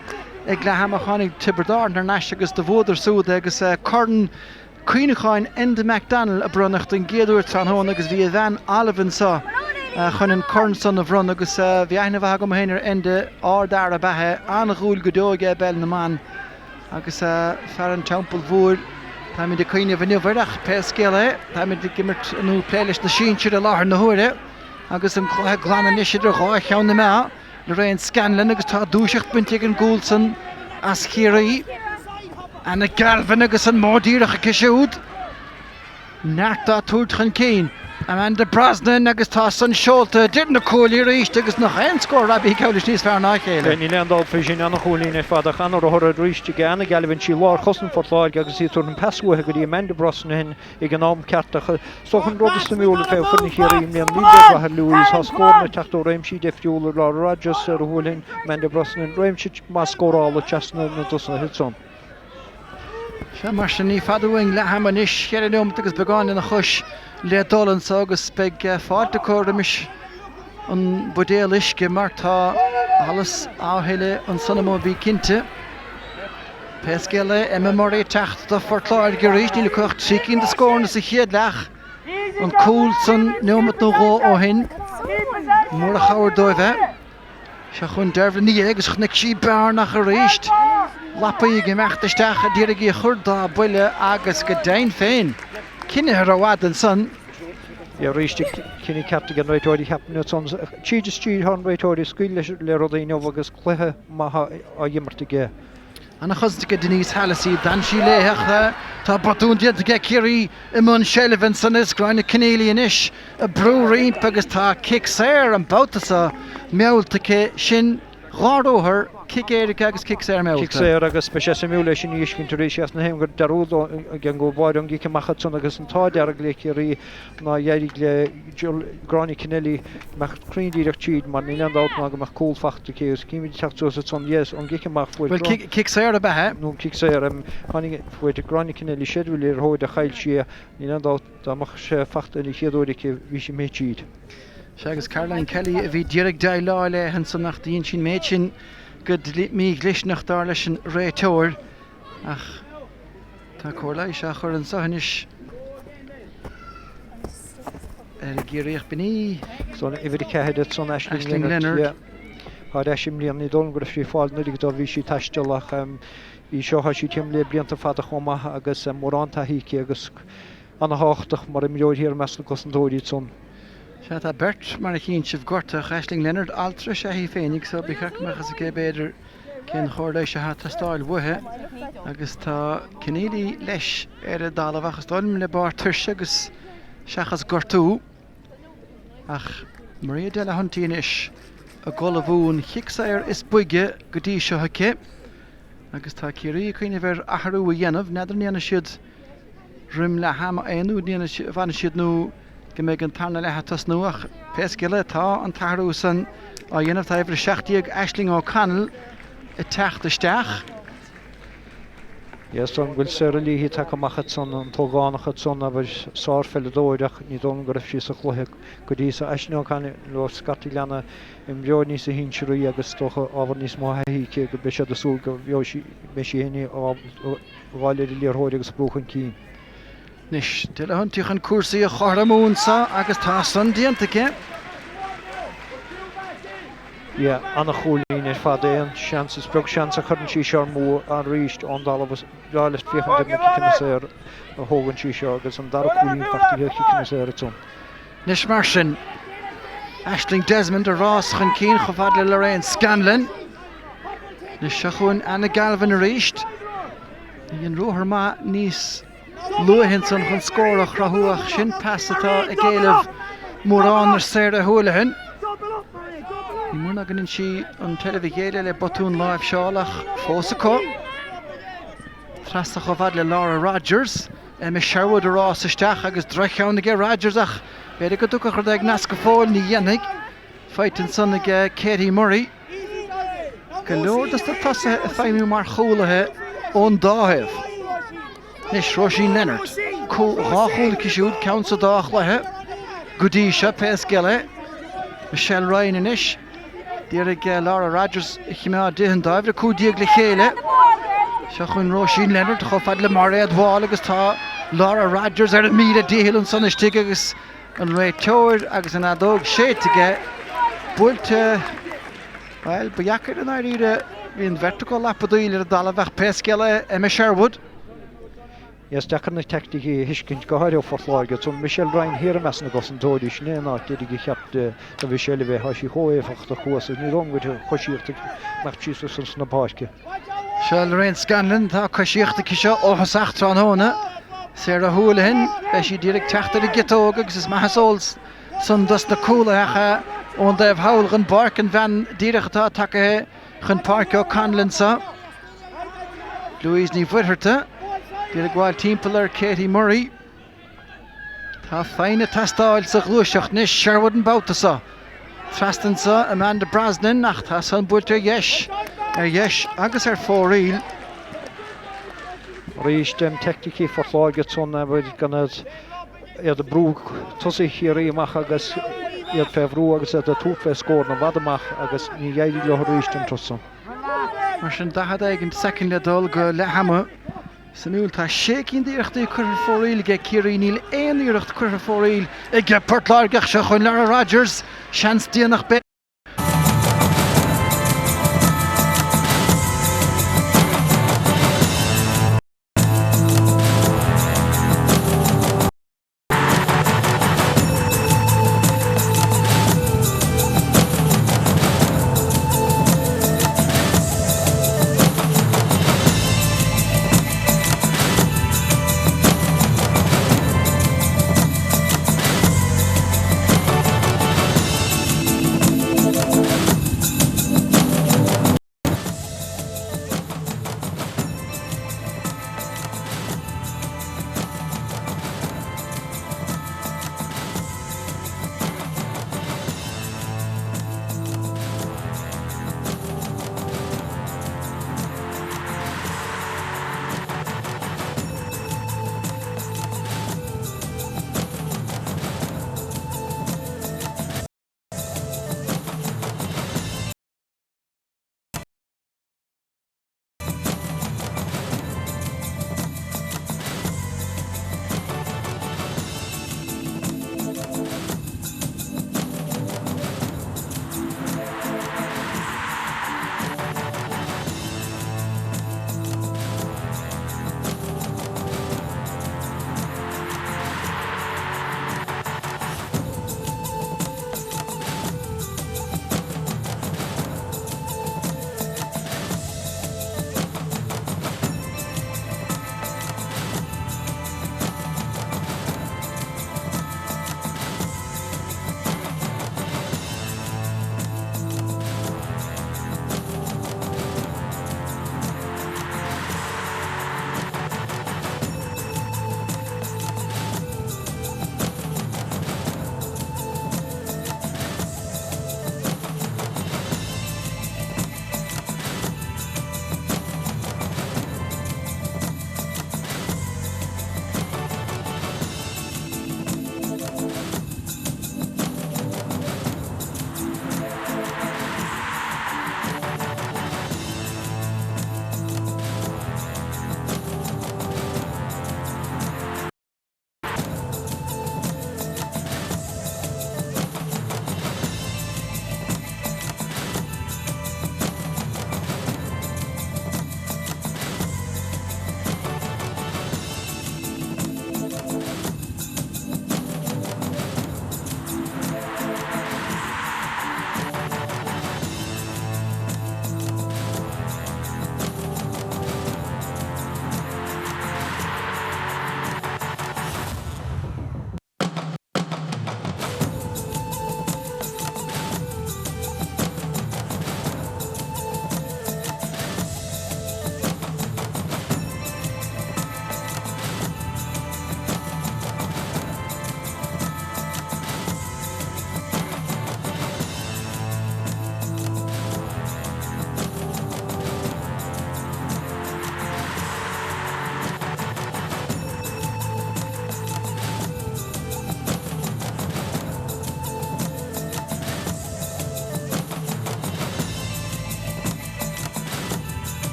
ag leath ama, tháinig Tiobraid Árann thar n-ais agus do bhuadar súd é agus Corn Cuimhneacháin Enda McDonnell a bronnadh don gcéad uair tráthnóna agus bhí a bhean Olive anseo chun an corn san a bhronnadh agus bhí aithne mhaith agam féin ar Enda, ard-fhear ab ea é, an-dhúil go deo aige i bpeil na mban agus fear an Teampaill Mhóir. Táimid ag cuimhneamh inniu air ach pé scéal é, táimid ag imirt nó ag plé leis na sinsir i láthair na huaire agus an cluiche glan anois idir dhá cheann na meá. Lorraine Scanlon agus tá dúiseacht bainte ag an gcúl san as Ciarraí. Anna Galvin agus an modh díreach aici siúd. Neart á tabhairt chun cinn. Amanda Brosnan agus tá san seolta idir na cuaillí arís agus nach aon scór Robbie Cowlish níos fearr ná a chéile. Níl aon dabht faoi sin, an-chúilín ar fad ach an-ruathar arís ag Anna Galvin, sí lárchosaint Phort Láirge agus í ag tabhairt an pas uaithi go dtí Amanda Brosnahan ag an am ceart ach is dócha an rud is suimiúla fé foireann Chiarraí i mbliana, níl de rath ar Louise, tá scóranna ag teacht ó réimsí difriúla, Laura Rogers ar a shúil féin, Amanda Brosnahan, réimse maith scórála trasna na dtosaithe san. Sea, mar sin, ní fada uainn leath ama anois, cheithre neomat agus beagán lena chois le dul anso agus beidh fáilte acu roimis an buidéal uisce mar tá allas á thuilleadh ansan amuigh, bí cinnte. Pé scéal é, Emma Murray ag teacht do Phort Láirge arís, níl acu ach 3 cinn de scóranna sa chéad leath, an cúl san neomat nó dhó ó shin, mór an chabhair dóibh é. Seo chugainn Dervla Ní Fhia agus chonaic sí bearna ach arís, lapaí ag imeacht isteach a d'iarraidh í a chur dá buille agus go deimhin féin, cinneadh rófhada ansan. Arís cinneadh ceart ag an réiteoir a cheapaim ansan. Tríd is tríd tá an réiteoir ag scaoileadh le rudaí inniu agus cluiche maith á imirt aige. Ana-chosaint aige Denise Hallissey, d'fhan sí léi ach tá botún déanta aige Ciarraí i mbun seilbhe ansan is Gráinne Conneely anois ag brú roimpi agus tá cic saor an babhta seo meallta aici. Sin dhá ruathar, cic éirice agus cic saor meallta. Cic saor agus beidh sé suimiúil é sin a fheiscint arís as na haon gur dearúd ag an gcúl báire an gcic amach ansan agus an t-ádh dearg le Ciarraí nár éirigh le Gráinne Conneely imeacht cruinn díreach tríd mar níl aon dabht ná go mbeadh cúl fachta aici agus címid ag teacht suas ansan yes ón gcic amach fuair Bhuel cic saor ab ea é. Nó cic saor tháinig fuair Gráinne Conneely seilbh ar an liathróid ach chaill sí é níl aon dabht dá mbeadh sé fachta an chéad uair aici bhí sí imithe tríd. Sea agus Caroline Kelly a bhí d'iarraidh déileáil léi ansan ach dhein sí an méid sin go mídhlisteanach dar leis an réiteoir ach Tá cóir leighis á chur anseo anois ar an gCiarraíoch b'in í. San uimhir 4 ansan Aisling Leonard. Tá ar ais i mbliana, ní dóigh liom go raibh sí ag fáil anuraidh do bhí sí ag taisteal ach í seo tá sí timpeall le blianta fada chomh maith agus mórán taithí aici agus ana-thábhachtach mar imreoir thiar i measc na gcosantóirí ansan. Sea, tá beirt mar a chíonn sibh gortaithe, Aisling Leonard, altra is ea í féinig so ba cheart go mbeadh a fhios aici b'fhéidir cén chóir leighis atá ag teastáil uaithi agus tá Conneely leis ar an dtalamh ach is dóigh liom le barr tuirse agus seachas gortú. Ach Maria Delahunty anois ag ullmhú an chic saor is boige go dtí seo aici agus tá Ciarraí ag cuimhneamh ar athrú a dhéanamh, n'fheadar an ndéanfaidh siad roim leath ama é nó an bhfanfaidh siad nó go mbeidh an tarna leath ag tosnú ach pé scéal é tá an t-athrú san á dhéanamh. Tá uimhir 17 Aisling O'Connell ag teacht isteach. Yes, an bhfuil Sarah Leahy tagtha amach ansan, an t-ógánach ansan, abair, sárpheileadóir ach ní dóigh liom go raibh sí sa chluiche go dtí so. Aisling O'Connell, leo scaití leanadh imreoir níosa shinsearaí agus is dócha ábhar níos mó thaithí aici go mbeidh siad ag súil go mbeidh sí féin fháil ar an liathróid agus brú chun cinn. Anois, Delahunty chun cúrsaí a chothromú anseo agus tá san déanta aici. Yeah, an-chúilín ar fad é an seans, is beag seans a chuireann sí seo amú arís ón dtalamh. Is breá leat féachaint ar na ciceanna saor a thógann sí seo agus an dara cúilín fachta aici ar chiceanna saor ansan. Anois mar sin. Aisling Desmond a rás chun cinn chomh fada le Lorraine Scanlon. Anois seo chugainn Anna Galvin arís. Bhí an ruathar maith níos luaithe ansan chun scór a chruthú ach sin pas atá ag éileamh mórán ar Sarah Houlihan. Ní mór ná go ndéanann sí an tseilbh a ghéilleadh le botún láimhseála ach fós acu. Trasna chomh fada le Laura Rogers. Emma Sherwood a rás isteach agus droch-cheann aige Rogers ach b'fhéidir go dtiocfadh rud éigin as go fóill, ní dhéanfaidh. Faighte ansan aige Katie Murray. Go leor dos na tosaithe ag feidhmiú mar chúlaithe ón dá thaobh. Anois Róisín Leonard. 2 chúl aici siúd, ceann sa dá chluiche go dtí seo, pé scéal é. Michelle Ryan anois. D'iarraidh Laura Rogers a choimeád di an dá uimhir 15 le chéile. Seo chugainn Róisín Leonard chomh fada le Mairéad Wall agus tá Laura Rogers ar a míle dícheall ansan istigh agus an réiteoir agus an fheadóg séidte aige buailte, bhuel, ba dheacair i ndáiríre, bhí an bheirt acu ag lapadaíl ar an dtalamh ach pé scéal é, Emma Sherwood. Is deacair na teaicticí a thuiscint, go háirithe ó Phort Láirge. Tá Michelle Ryan thiar i measc na gcosantóirí, sin é an áit deiridh a cheap do Mhichelle a bheith. Tá sí chomh éifeachtach thuas agus ní dóigh liom go bhfuil coisíocht ag imeacht síos ansan na páirce. Seo Lorraine Scanlon, tá coisíocht aici seo ó thosach tráthnóna. Sarah Houlihan, beidh sí d'iarraidh teacht ar an gciotóg agus is maith is eol san dos na cúlaithe ach ón dtaobh thall den bpáirc an bhean díreach atá tagaithe chun páirce ó Conlon seo. Louise Ní Mhuircheartaigh, d'iarraidh gabháil timpeall ar Katie Murray. Tá foighne ag teastáil sa ghluaiseacht anois, Sherwood an babhta seo. Trasna anseo Amanda Brosnan ach tá san buailte ar dheis, ar dheis agus ar fóraoil. Arís, teaicticí Phort Láirge ansan, abair, gan iad ag brú tosaithe Chiarraí amach agus iad fé bhrú agus iad ag tabhairt fé scóranna i bhfad amach agus ní éirigh leo arís an turas san. Mar sin, 40 éigin soicind le dul go leath ama. Suimiúil, tá sé cinn d'iarrachtaí curtha ar fóraoil aige Ciarraí, níl aon iarracht curtha ar fóraoil ag Port Láirge ach seo chugainn Laura Rogers, seans déanach b'fhéidir.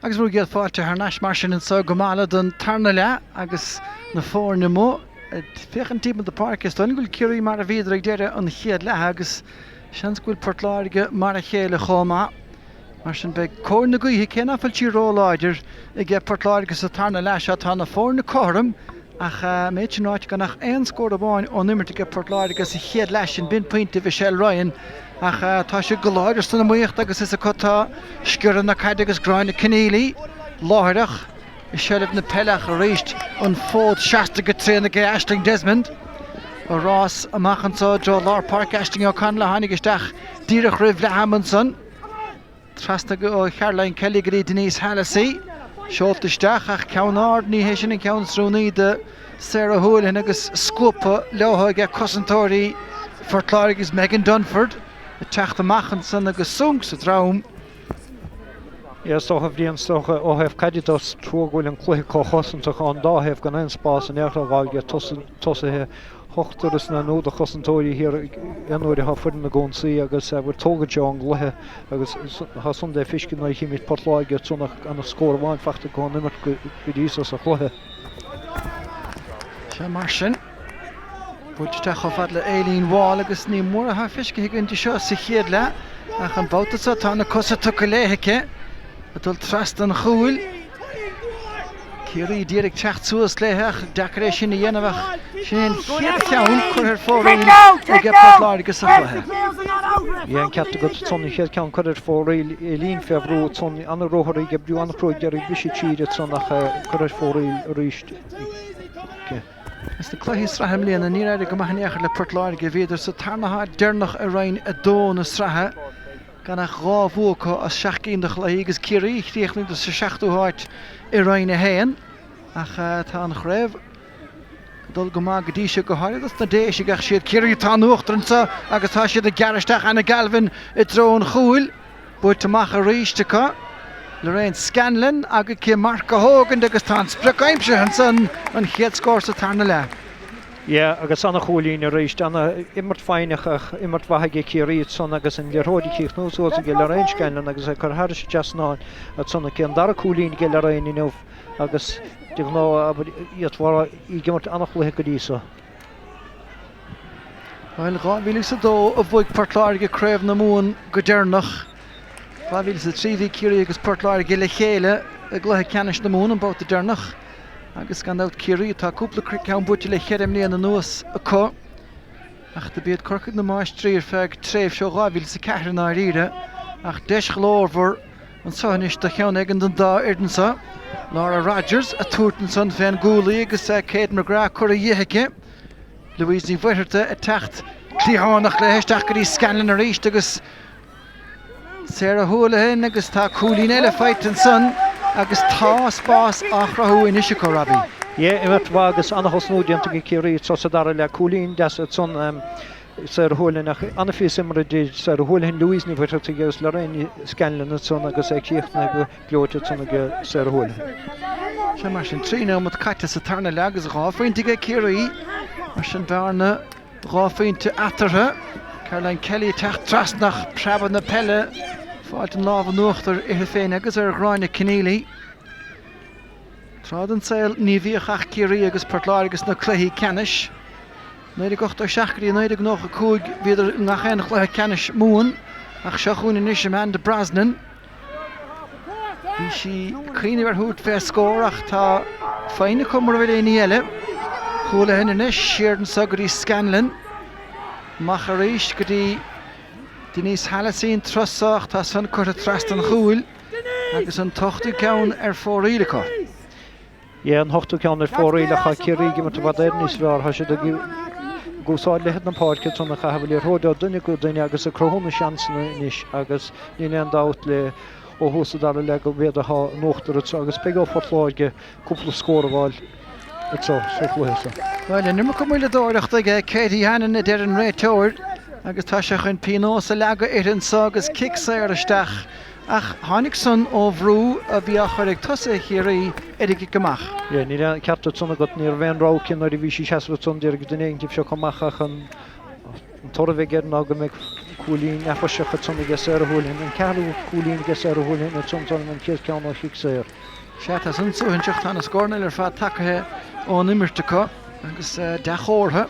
Agus bhur gcéad fáilte thar n-ais mar sin anseo go Mala don tarna leath agus na foirne amuigh ag féachaint timpeall na páirce. Is dóigh liom go bhfuil Ciarraí mar a bhíodar ag deireadh an chéad leatha agus seans go bhfuil Port Láirge mar a chéile chomh maith. Mar sin beidh cóir na gaoithe, cé nach bhfuil sí róláidir, aige Port Láirge sa tarna leath seo. Tá na foirne cothrom ach an méid sin ráite gan ach aon scór amháin ón imirt aige Port Láirge sa chéad leath sin, b'in pointe Mhichelle Ryan. Ach tá siad go láidir san iomaíocht agus is acu atá sciorradh na caide agus Gráinne Conneely láithreach i seilbh na peile ach arís an fód seasta go tréan ag Aisling Desmond. A rás amach anseo i dtreo lár páirce Aisling O'Connell a tháinig isteach díreach roimh leath ama ansan. Trasna ó Charoline Kelly go dtí Denise Hallissey. Seolta isteach ach ceann ard, ní hé sin an ceann is oiriúnaí do Sarah Houlihan agus scuabtha leo aige cosantóirí Phort Láirge agus Megan Dunford ag teacht amach ansan agus sonc sa drom. Is dócha, a Bhriain, is dócha ó thaobh caide de, is trua go bhfuil an cluiche chomh cosantach ón dá thaobh gan aon spás in aon chor a fháil ag tosaithe. Ochtar is nó de chosantóirí thiar aon uair atá foireann ag ionsaí agus bhuel tógann sé ón gcluiche agus tá san le feiscint nuair a chímid Port Láirge ansan ach gan ach scór amháin fachta acu ón imirt go dtí so sa chluiche. Sea mar sin, buailte isteach chomh fada le Aileen Wall agus ní mór atá feiscithe againn di seo sa chéad leath ach an babhta seo tá na cosa tugtha léi aici ag dul trasna an chúil. Ciarraí d'iarraidh teacht suas léi ach deacair é sin a dhéanamh ach sin é an chéad cheann curtha ar fóraoil aige Port Láirge sa chluiche. Bhí an ceart agat ansan, an chéad cheann curtha ar fóraoil, Aileen fé bhrú ansan, an-ruathar ag oibriú an-chruaidh ag iarraidh briseadh tríd ansan ach curtha ar fóraoil arís aici. Sna cluichí sraithe i mbliana níor éirigh go maith in aon chor le Port Láirge, bhíodar sa tarna háit deireanach i Roinn 2 na sraithe. Gan ach 2 bhua acu as 7 gcinn de chluichí agus Ciarraí, chríochnaíodar sa seachtú háit i Roinn 1. Ach tá an chraobh ag dul go maith go dtí seo, go háirithe dos na Déisigh ach siad Ciarraí atá in uachtar anseo agus tá siad ag gearradh isteach Anna Galvin i dtreo an chúil. Buailte amach arís acu. Lorraine Scanlon agus aici marc a thógaint agus tá an sprioc aimsithe ansan, an chéad scór sa tarna leath. Yeah, agus ana-chúilín arís. Ana-imirt foighneach ach imirt mhaith aige Ciarraí ansan agus an liathróid ag críochnú suas aige Lorraine Scanlon agus é curtha thairis an trasnán ansan aici. An dara cúilín aige Lorraine inniu agus de ghnáth, abair, iad ag imirt ana-chluiche go dtí so. Bhuel, 2002 a bhuaigh Port Láirge Craobh na Mumhan go deireanach. 2003 bhí Ciarraí agus Port Láirge le chéile i gcluiche ceannais na Mumhan an babhta deireanach. Agus gan dabht Ciarraí, tá cúpla ceann buaite le cheithre mbliana anuas acu. Ach do b'iad Corcaigh na máistrí ar feadh tréimhse ó 2004 i ndáiríre. Ach deis ghlórmhar anseo anois do cheann éigin den dá fhoireann seo. Laura Rogers ag tabhairt ansan fén gcúlaí agus Kate McGrath curtha dhi aici. Louise Ní Mhuircheartaigh ag teacht cliathánach léi isteach go dtí Scanlon arís agus Sarah Houlihan agus tá cúilín eile faighte ansan agus tá spás á chruthú anois acu, Robbie. Yeah, imirt mhaith agus ana-thosnú déanta ag Ciarraí anseo sa dara leath. Cúilín deas ansan Sarah Houlihan ach ana-phíosa imeartha di Sarah Houlihan, Louise Ní Mhuircheartaigh agus Lorraine Scanlon ansan agus é críochnaithe go gleoite ansan ag Sarah Houlihan. Sea, mar sin, 3 nóiméad caite sa tarna leath agus 2 phointe ag Ciarraí. Mar sin, bearna. 2 phointe eatarthu. Caroline Kelly ag teacht trasna ach preabadh na peile fáilt an lámh in uachtar uirthi féin agus ar Ghráinne Conneely. Tráth den saol ní bhíodh ach Ciarraí agus Port Láirge sna cluichí ceannais. 1987 go dtí 1995 bhíodar i ngach aon chluiche ceannais Mumhan ach seo chugainn anois Amanda Brosnan. Bhí sí ag cuimhneamh ar thabhairt fé scór ach tá foighne acu mura bhfuil aon ní eile. Houlihan anois, siar anso go dtí Scanlon. Amach arís go dtí Denise Hallissey an turas so ach tá san curtha trasna an chúil agus an t-ochtú ceann ar fóraoil acu. Yeah, an t-ochtú ceann ar fóraoil ach tá Ciarraí ag imirt i bhfad Éireann níos fearr. Tá siad ag úsáid leithead na páirce ansan ag caitheamh an liathróid ó duine go duine agus ag cruthú na seansanna anois agus níl aon dabht le ó thús an dara leath gurb iad atá in uachtar anseo agus beidh ó Phort Láirge cúpla scór a fháil anseo sa chluiche seo. Bhuel, an iomarca moilleadóireachta aige Katie Hannon a deir an réiteoir agus tá sé chun pionós a leagadh uirthi anseo agus cic saor isteach Ach tháinig san ó bhrú a bhí á chur ag tosaithe Chiarraí ar an gcic amach. Yeah, níl an ceart ansan agat, ní raibh aon rogha aici nuair a bhí sí seasamh ansan, d'éirigh duine éigin díobh seo chomh maith ach an toradh a bheidh air ná go mbeidh Cúilín neafaiseach ansan aige Sarah Houlihan, an ceathrú cúilín aige Sarah Houlihan ansan san an chéad ceann ó chic saor. Sea, tá san suaithinseach, tá na scóranna ar fad tagaithe ón imirt acu agus dea-chomhartha.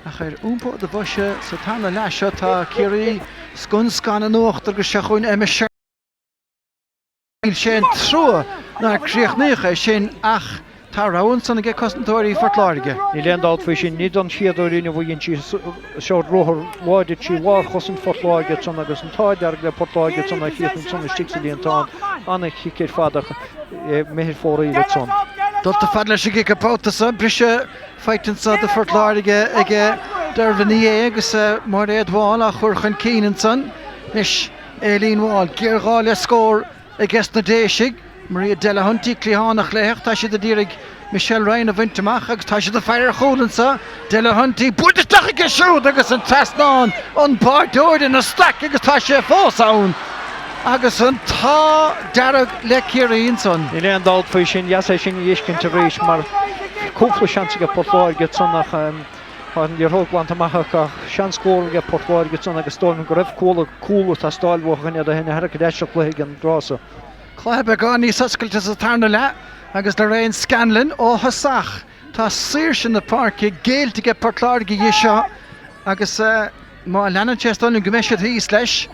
Ach ar iompó do bhoise sa tarna leath seo tá Ciarraí scun scan in uachtar agus seo chugainn Emma Sherrill. Sé an trua nár críochnaíodh é sin ach tá rogha ansan aige cosantóirí Phort Láirge. Níl aon dabht faoi sin. Ní don chéad uair inniu a dhein sí sórt ruathar láidir trí lár chosaint Phort Láirge ansan agus an t-ádh dearg le Port Láirge ansan a chríochnaigh ansan istigh sa líontán. An-chic ar fad ach imithe ar fóraoil ansan. Dulta fada leis an gcic an babhta seo, briseadh faighte anso do Phort Láirge aige Dervla Ní Aodha agus Mairéad Wall á chur chun cinn ansan. Anois Aileen Wall, géarghá le scór aiges na Déisigh. Maria Delahunty, cliathánach léi ach tá siad a d'iarraidh Michelle Ryan a bhaint amach agus tá siad ag faire ar chúl anso. Delahunty, buailte isteach aige siúd agus an trasnán, an báideoir ina staic agus tá sé fós ann agus an t-ádh dearg le Ciarraí ansan. Níl aon dabht faoi sin, deas é sin a fheiscint arís mar cúpla seans aige Port Láirge ansan ach tá an liathróid glanta amach acu ach seans scór aige Port Láirge ansan agus is dóigh liom go raibh cúl ag teastáil uathu chun iad a tharrac ar ais sa chluiche ag an dtráth so. Cluiche beagán níos oscailte sa tarna leath agus Lorraine Scanlon ó thosach. Tá saoirse na páirce géillte aige Port Láirge dhi seo agus má leanann sé is dóigh liom go mbeidh siad thíos leis.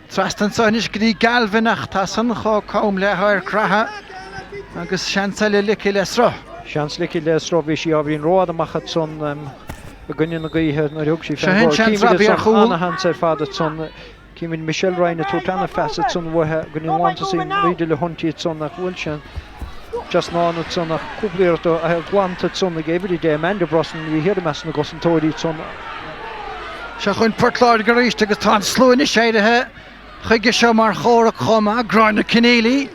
Trasna anseo anois go dtí Galvin ach tá san chomh cam le hadharc reatha agus seans eile ligthe le sruth. Seans ligthe le sruth. Bhí sí ábhairín rófhada amach ansan i gcoinne na gaoithe nuair a thug sí fén gcóir. Címid ansan ana-sheans ar fad ansan. Címid Michelle Ryan ag tabhairt ana-phas ansan uaithi go dtí an lántosaí Marie Delahunty ansan ach bhuail sé an trasnán ansan ach cúpla iarracht glanta ansan ag uimhir 10 Amanda Brosnan a bhí thiar i measc na gcosantóirí ansan. Seo chugainn Port Láirge arís agus tá an slua anois éirithe chuige seo mar chomhrac chomh maith. Gráinne Conneely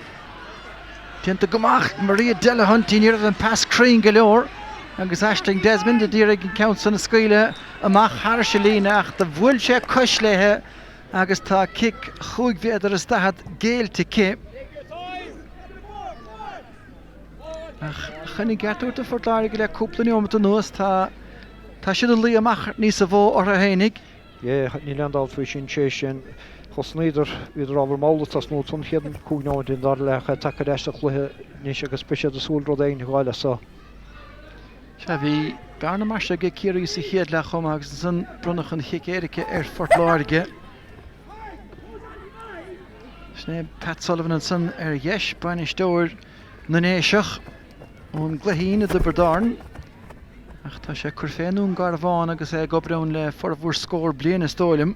déanta go maith. Maria Delahunty ní raibh an pas cruinn go leor agus Aisling Desmond a d'iarraidh an ceann san a scaoileadh amach thairis an líne ach do bhuail sé cois léithe agus tá cic chúig mhéadar is daichead géillte aici. Ach chun an ceart a thabhairt do Phort Láirge le cúpla neomat anuas tá tá siad ag luí amach níosa mhó orthu fhéinig. Yeah, níl aon dabht faoi sin, sé sin, thosnaíodar, bhíodar ábhar mall ag tosnú san chéad 5 nóiméad den dara leath ach tagtha ar ais sa chluiche anois agus beidh siad ag súil rud éigin a fháil as so. Sea, bhí bearna maise ag Ciarraí sa chéad leath chomh maith agus ansan bronnadh an chic éirice ar Phort Láirge. Sin é Pat Sullivan ansan ar dheis, bainisteoir na nDéiseach ón gCloichín i dTiobraid Árann. Ach tá sé ag cur fé i nDún Garbhán agus é ag obair ann le formhór scór bliain is dóigh liom.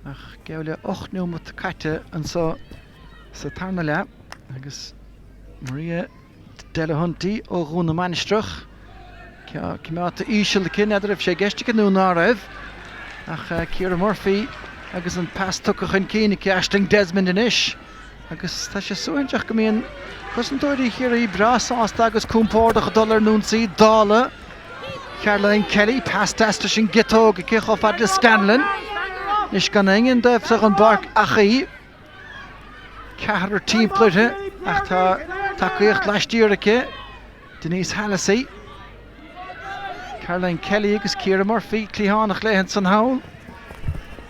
Ach geall le 8 neomat caite anso sa tarna leath agus Maria Delahunty ó Dhún na Mainistreach. Coimeádta íseal aici, n'fheadar raibh sé i gceist aici nó ná raibh. Ach Ciara Murphy agus an pas tugtha chun cinn aici, Aisling Desmond anois. Agus tá sé suaithinseach go mbíonn cosantóirí Chiarraí breá sásta agus compordach ag dul ar an ionsaí, dála Caroline Kelly. Pas deas leis an gciotóg aici chomh fada le Scanlon. Anois gan éinne an dtaobh seo den bpáirc ach í. Ceathrar timpeall uirthi ach tá tacaíocht laistiar aici, Denise Hallisey, Caroline Kelly agus Ciara Murphy, cliathánach léi ansan thall.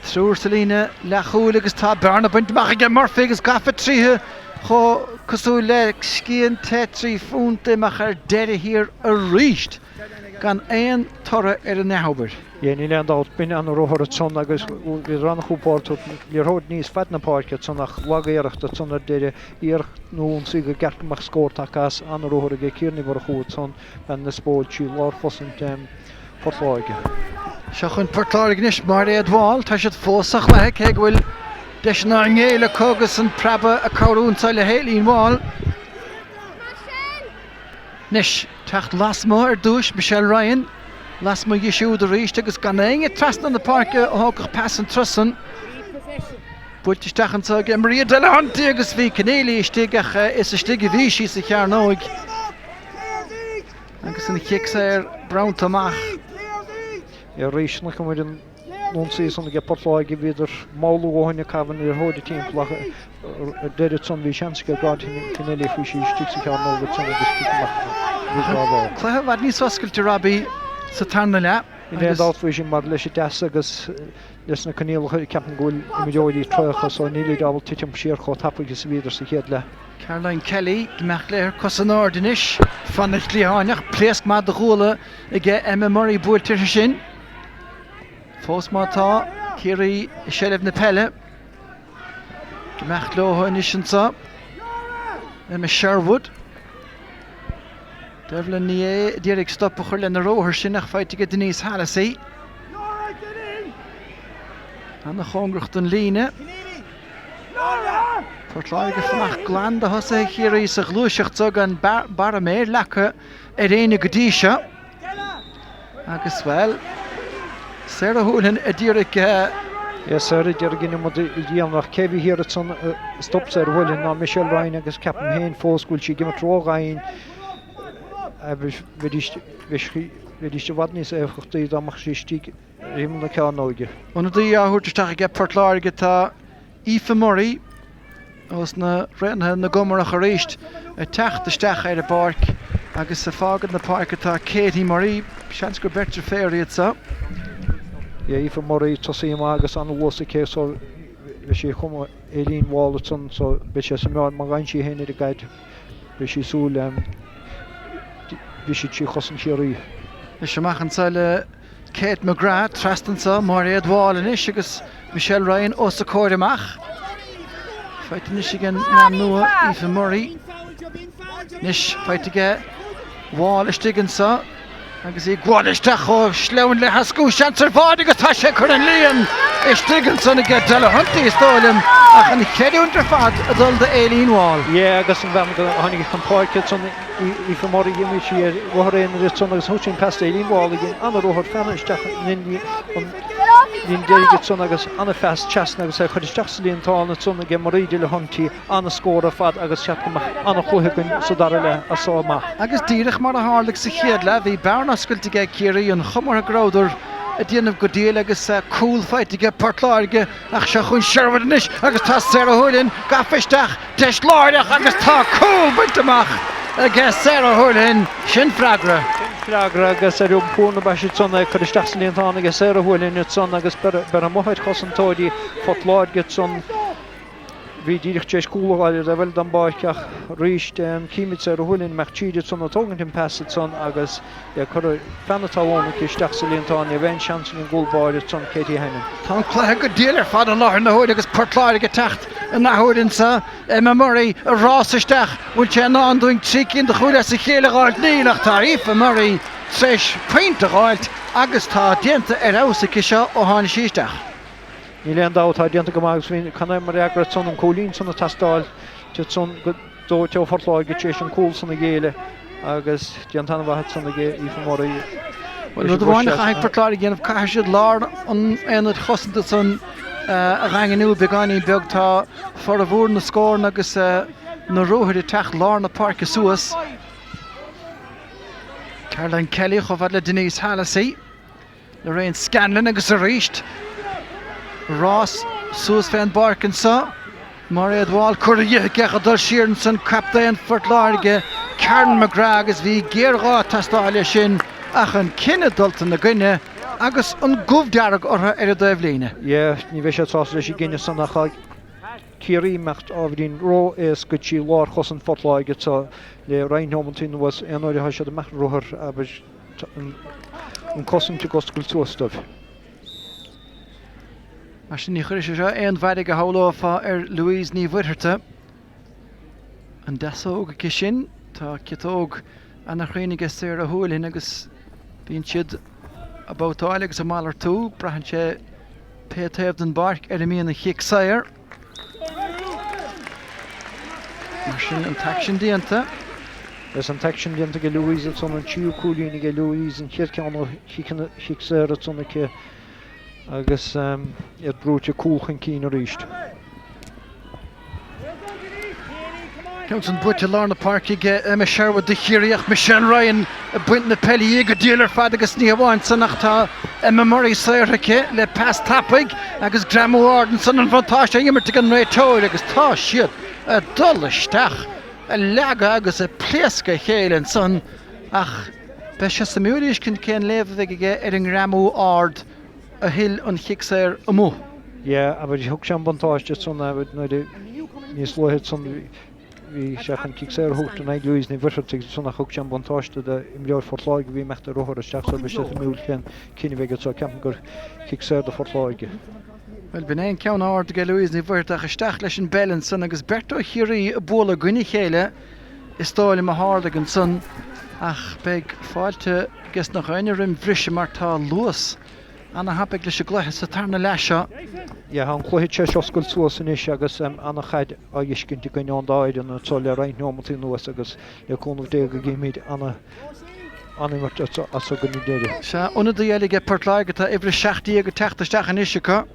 Triúr sa líne leathchúil agus tá bearna bainte amach aige Murphy agus gafa tríothu chomh cosúil le scian te 3 phunt amach ar deireadh thiar arís gan aon toradh ar an athobair. Yeah, níl aon dabht, b'in an-ruathar ansan agus bhíodar an-chompordach, liathróid níos faide na páirce ansan ach lag-iarracht ansan ar deireadh, iarracht nó ionsaí go gceart go mbeadh scór tagtha as, an-ruathar aige Ciara Ní Mhurchú ansan, bean na Spóil trí lárchosaint Phort Láirge. Seo chugainn Port Láirge anois, Mairéad Wall, tá siad fós sa chluiche cé go bhfuil deiseanna á ngéilleadh acu agus an preabadh ag cabhrú anseo le hAileen Wall. Anois, teacht lasmuigh ar dtúis, Michelle Ryan lasmuigh di siúd arís agus gan éinne trasna na páirce a thógfadh pas an turas san. Buailte isteach anseo ag Maria Delahunty agus bhí Conneely istigh ach is istigh a bhí sí sa chearnóig agus an chic saor bronnta amach. Arís, chonaic muid an ionsaí san aige Port Láirge, bhíodar mall a dhóthain ag caitheamh an liathróide timpeall ach ar deireadh ansan bhí seans aige Gráinne Conneely bhí sí istigh sa chearnóg ansan agus cic amach roimh dá bharr. Cluiche i bhfad níos oscailte, Robbie, sa tarna leath. Níl aon dabht faoi sin mar leis an dteas agus leis na coinníollacha ceapaim go bhfuil imreoirí traochta so nílid ábalta titim siar chomh tapaidh is a bhíodar sa chéad leath. Caroline Kelly, ag imeacht léi ar cosa in airde anois, fán chliathán ach pléasc maith de ghuala aige Emma Murray buailte uirthi sin. Fós má tá Ciarraí i seilbh na peile. Ag imeacht leo anois anseo. Emma Sherwood. Devlin ní é a d'iarraidh stop a chur lena ruathar sin ach faighte aige Denise Hallissey. Ana-chóngarach don líne. Port Láirge ag fanacht glan de thosaithe Chiarraí sa ghluaiseacht seo gan barra méir leagtha ar éinne go dtí seo. Agus, bhuel, Sarah Houlihan a d'iarraidh. Yeah, Sarah d'iarraidh an iomad a dhéanamh ach cé a bhí thiar ansan a stop Sarah Houlihan ná Michelle Ryan agus ceapaim féin fós go bhfuil sí ag imirt ródhaingean. Bheidís i bhfad níos éifeachtaí dá mbeadh sí istigh ar imeall na cearnóige. Ionadaí á thabhairt isteach aige Port Láirge tá Aoife Murray ós na Raonaithe na gComarach arís ag teacht isteach ar an bpáirc agus ag fágaint na páirce tá Katie Murray, seans gur beirt deirféar iad seo. Yeah, Aoife Murray tosaí maith agus an-luas aici so beidh sí chomh Aileen Wall ansan so beidh sé sa meáin má ghabhann sí féin ar an gcaid beidh sí súil le briseadh trí chosaint Chiarraí. Anois amach anseo le Kate McGrath trasna anseo, Máiréad Wall anois agus Michelle Ryan os a comhair amach. Faighte anois ag an mbean nua Aoife Murray. Anois faighte aige Wall istigh anseo agus í ag gabháil isteach chomh sleamhain le heascú. Seans ar bháide agus tá sé curtha ina líon istigh ansan aige Delahunty is dóigh liom ach an chreidiúint ar fad ag dul d'Aileen Wall. Yeah agus an bhean a tháinig chun páirce ansan Aoife Murray d'imigh sí ar ruathar aonair ansan agus thug sí an pas d'Aileen Wall a dhein an-ruathar feannadh isteach an líne deiridh ansan agus an-phas trasna agus é curtha isteach sa líontán ansan aige Marie Delahunty. An-scór ar fad agus cheap go mbeadh an-chluiche againn sa dara leath as so amach. Agus díreach mar a tharlaigh sa chéad leath, bhí bearna oscailte aige Ciarraí, an chuma orthu go rabhadar ag déanamh go diail agus cúl faighte aige Port Láirge ach seo chugainn Sherwood anois agus tá Sarah Houlihan gafa isteach Deis láithreach agus tá cúl bainte amach aige Sarah Houlihan. Sin freagra. Sin freagra agus ar iompú na baise ansan é curtha isteach sa líontán aige Sarah Houlihan ansan agus beirthe amuigh ar chosantóirí Phort Láirge ansan. Bhí díreach tar éis cúl a fháil ar an taobh eile den bpáirc ach arís címid Sarah Houlihan imeacht tríd ansan ag tógaint an pas ansan agus é curtha feadh na talún aici isteach sa líontán. Ní raibh aon seans ag an gcúl báire ansan Katie Hannon. Tá an cluiche go diail ar fad i láthair na huaire agus Port Láirge ag teacht an athuair anseo. Emma Murray ag rás isteach. Bhfuil sé in ann dúinn 3 cinn de chúil as a chéile a dh'fháilt? Níl ach tá Aoife Murray tar éis pointe a dh'fháilt agus tá déanta ar fheabhas aici seo ó tháinig sí isteach. Níl aon dabht, tá déanta go maith agus bhí cad é mar fhreagra ansan an cúilín san ag teastáil ansan go dóite ó Phort Láirge tar éis an cúl san a ghéilleadh agus déanta an-mhaith ansan ag Aoife Murray. Bhuel, rud amháin a chaithfidh Port Láirge a dhéanamh, caithfidh siad lár an aonaid chosanta san a dhaingniú beagáinín beag. Tá formhór na scóranna agus na ruathair ag teacht lár na páirce suas. Caroline Kelly chomh fada le Denise Hallissey. Lorraine Scanlon agus arís rás suas fén bpáirc anso. Mairéad Wall curtha di aici ag dul siar ansan captaen Phort Láirge Karen McGrath agus bhí géarghá ag teastáil leis sin ach an cinneadh dulta ina gcoinne agus an gomh dearg orthu ar an dtaobhlíne. Yeah, ní bheidh siad sásta leis an gcinneadh san ach tá Ciarraí ag imeacht ábhairín ró-éasca trí lár chosaint Phort Láirge anseo le roinnt nóimeantaí anuas aon uair atá siad ag imeacht ruathar abair an cosaint ag oscailt suas dóibh. Mar sin ní chuirfidh sé seo aon mhairg a shamhlófá ar Louise Ní Mhuircheartaigh. An deasóg aici sin, tá ciotóg ana-chruinn aige Sarah Houlihan agus bíonn siad ag babhtáil agus ag malartú, braitheann sé pé taobh den bpáirc ar a mbíonn an chic saor. Mar sin an t-aicsean déanta. Is an t-aicsean déanta aige Louise ansan, an tríú cúilín aige Louise, an chéad ceann ó chic saor ansan aici agus iad brúite cúl chun cinn arís. Ceann san buaite i lár na páirce aige Emma Sherwood do Chiarraí ach Michelle Ryan ag baint na peile dhi go diail ar fad agus ní hamháin san ach tá Emma Murray saortha aici le pas tapaidh agus greamú ard ansan an bhuntáiste á imirt ag an réiteoir agus tá siad ag dul isteach ag leagadh agus ag pléascadh a chéile ansan ach. Beidh sé suimiúil a fheiscint cén léamh a bheidh aige ar an ngreamú ard a thuill an chic saor amuigh. Yeah, abair, thug sé an buntáiste san, abair, nuair a, níos luaithe san, bhí sé chun cic saor a thabhairt in aghaidh Louise Ní Mhuircheartaigh ansan ach thug sé an buntáiste do imreoir Phort Láirge a bhí ag imeacht ar rothar isteach so beidh sé suimiúil cén cinneadh a bheidh aige so ceapaim gur cic saor do Phort Láirge. Bhuel, b'in é an ceann ard aige Louise Ní Mhuircheartaigh ach isteach leis an bpeil ansan agus beirt ó Chiarraí ag bualadh i gcoinne a chéile is dóigh liom a tharlaigh ansan ach beidh fáilte ages na dhaoine roim bhriseadh mar tá luas ana-thapaidh leis an gcluiche sa tarna leath seo. Yeah, tá an cluiche tar éis oscailt suas anois agus ana-chaid á fheiscint againn ón dá fhoireann anseo le roinnt neomataí anuas agus le cúnamh Dé go gcífimid ana-imirt as so go dtí an deireadh. Sea, ionadaí eile aige Port Láirge, tá uimhir 17 ag teacht isteach anois acu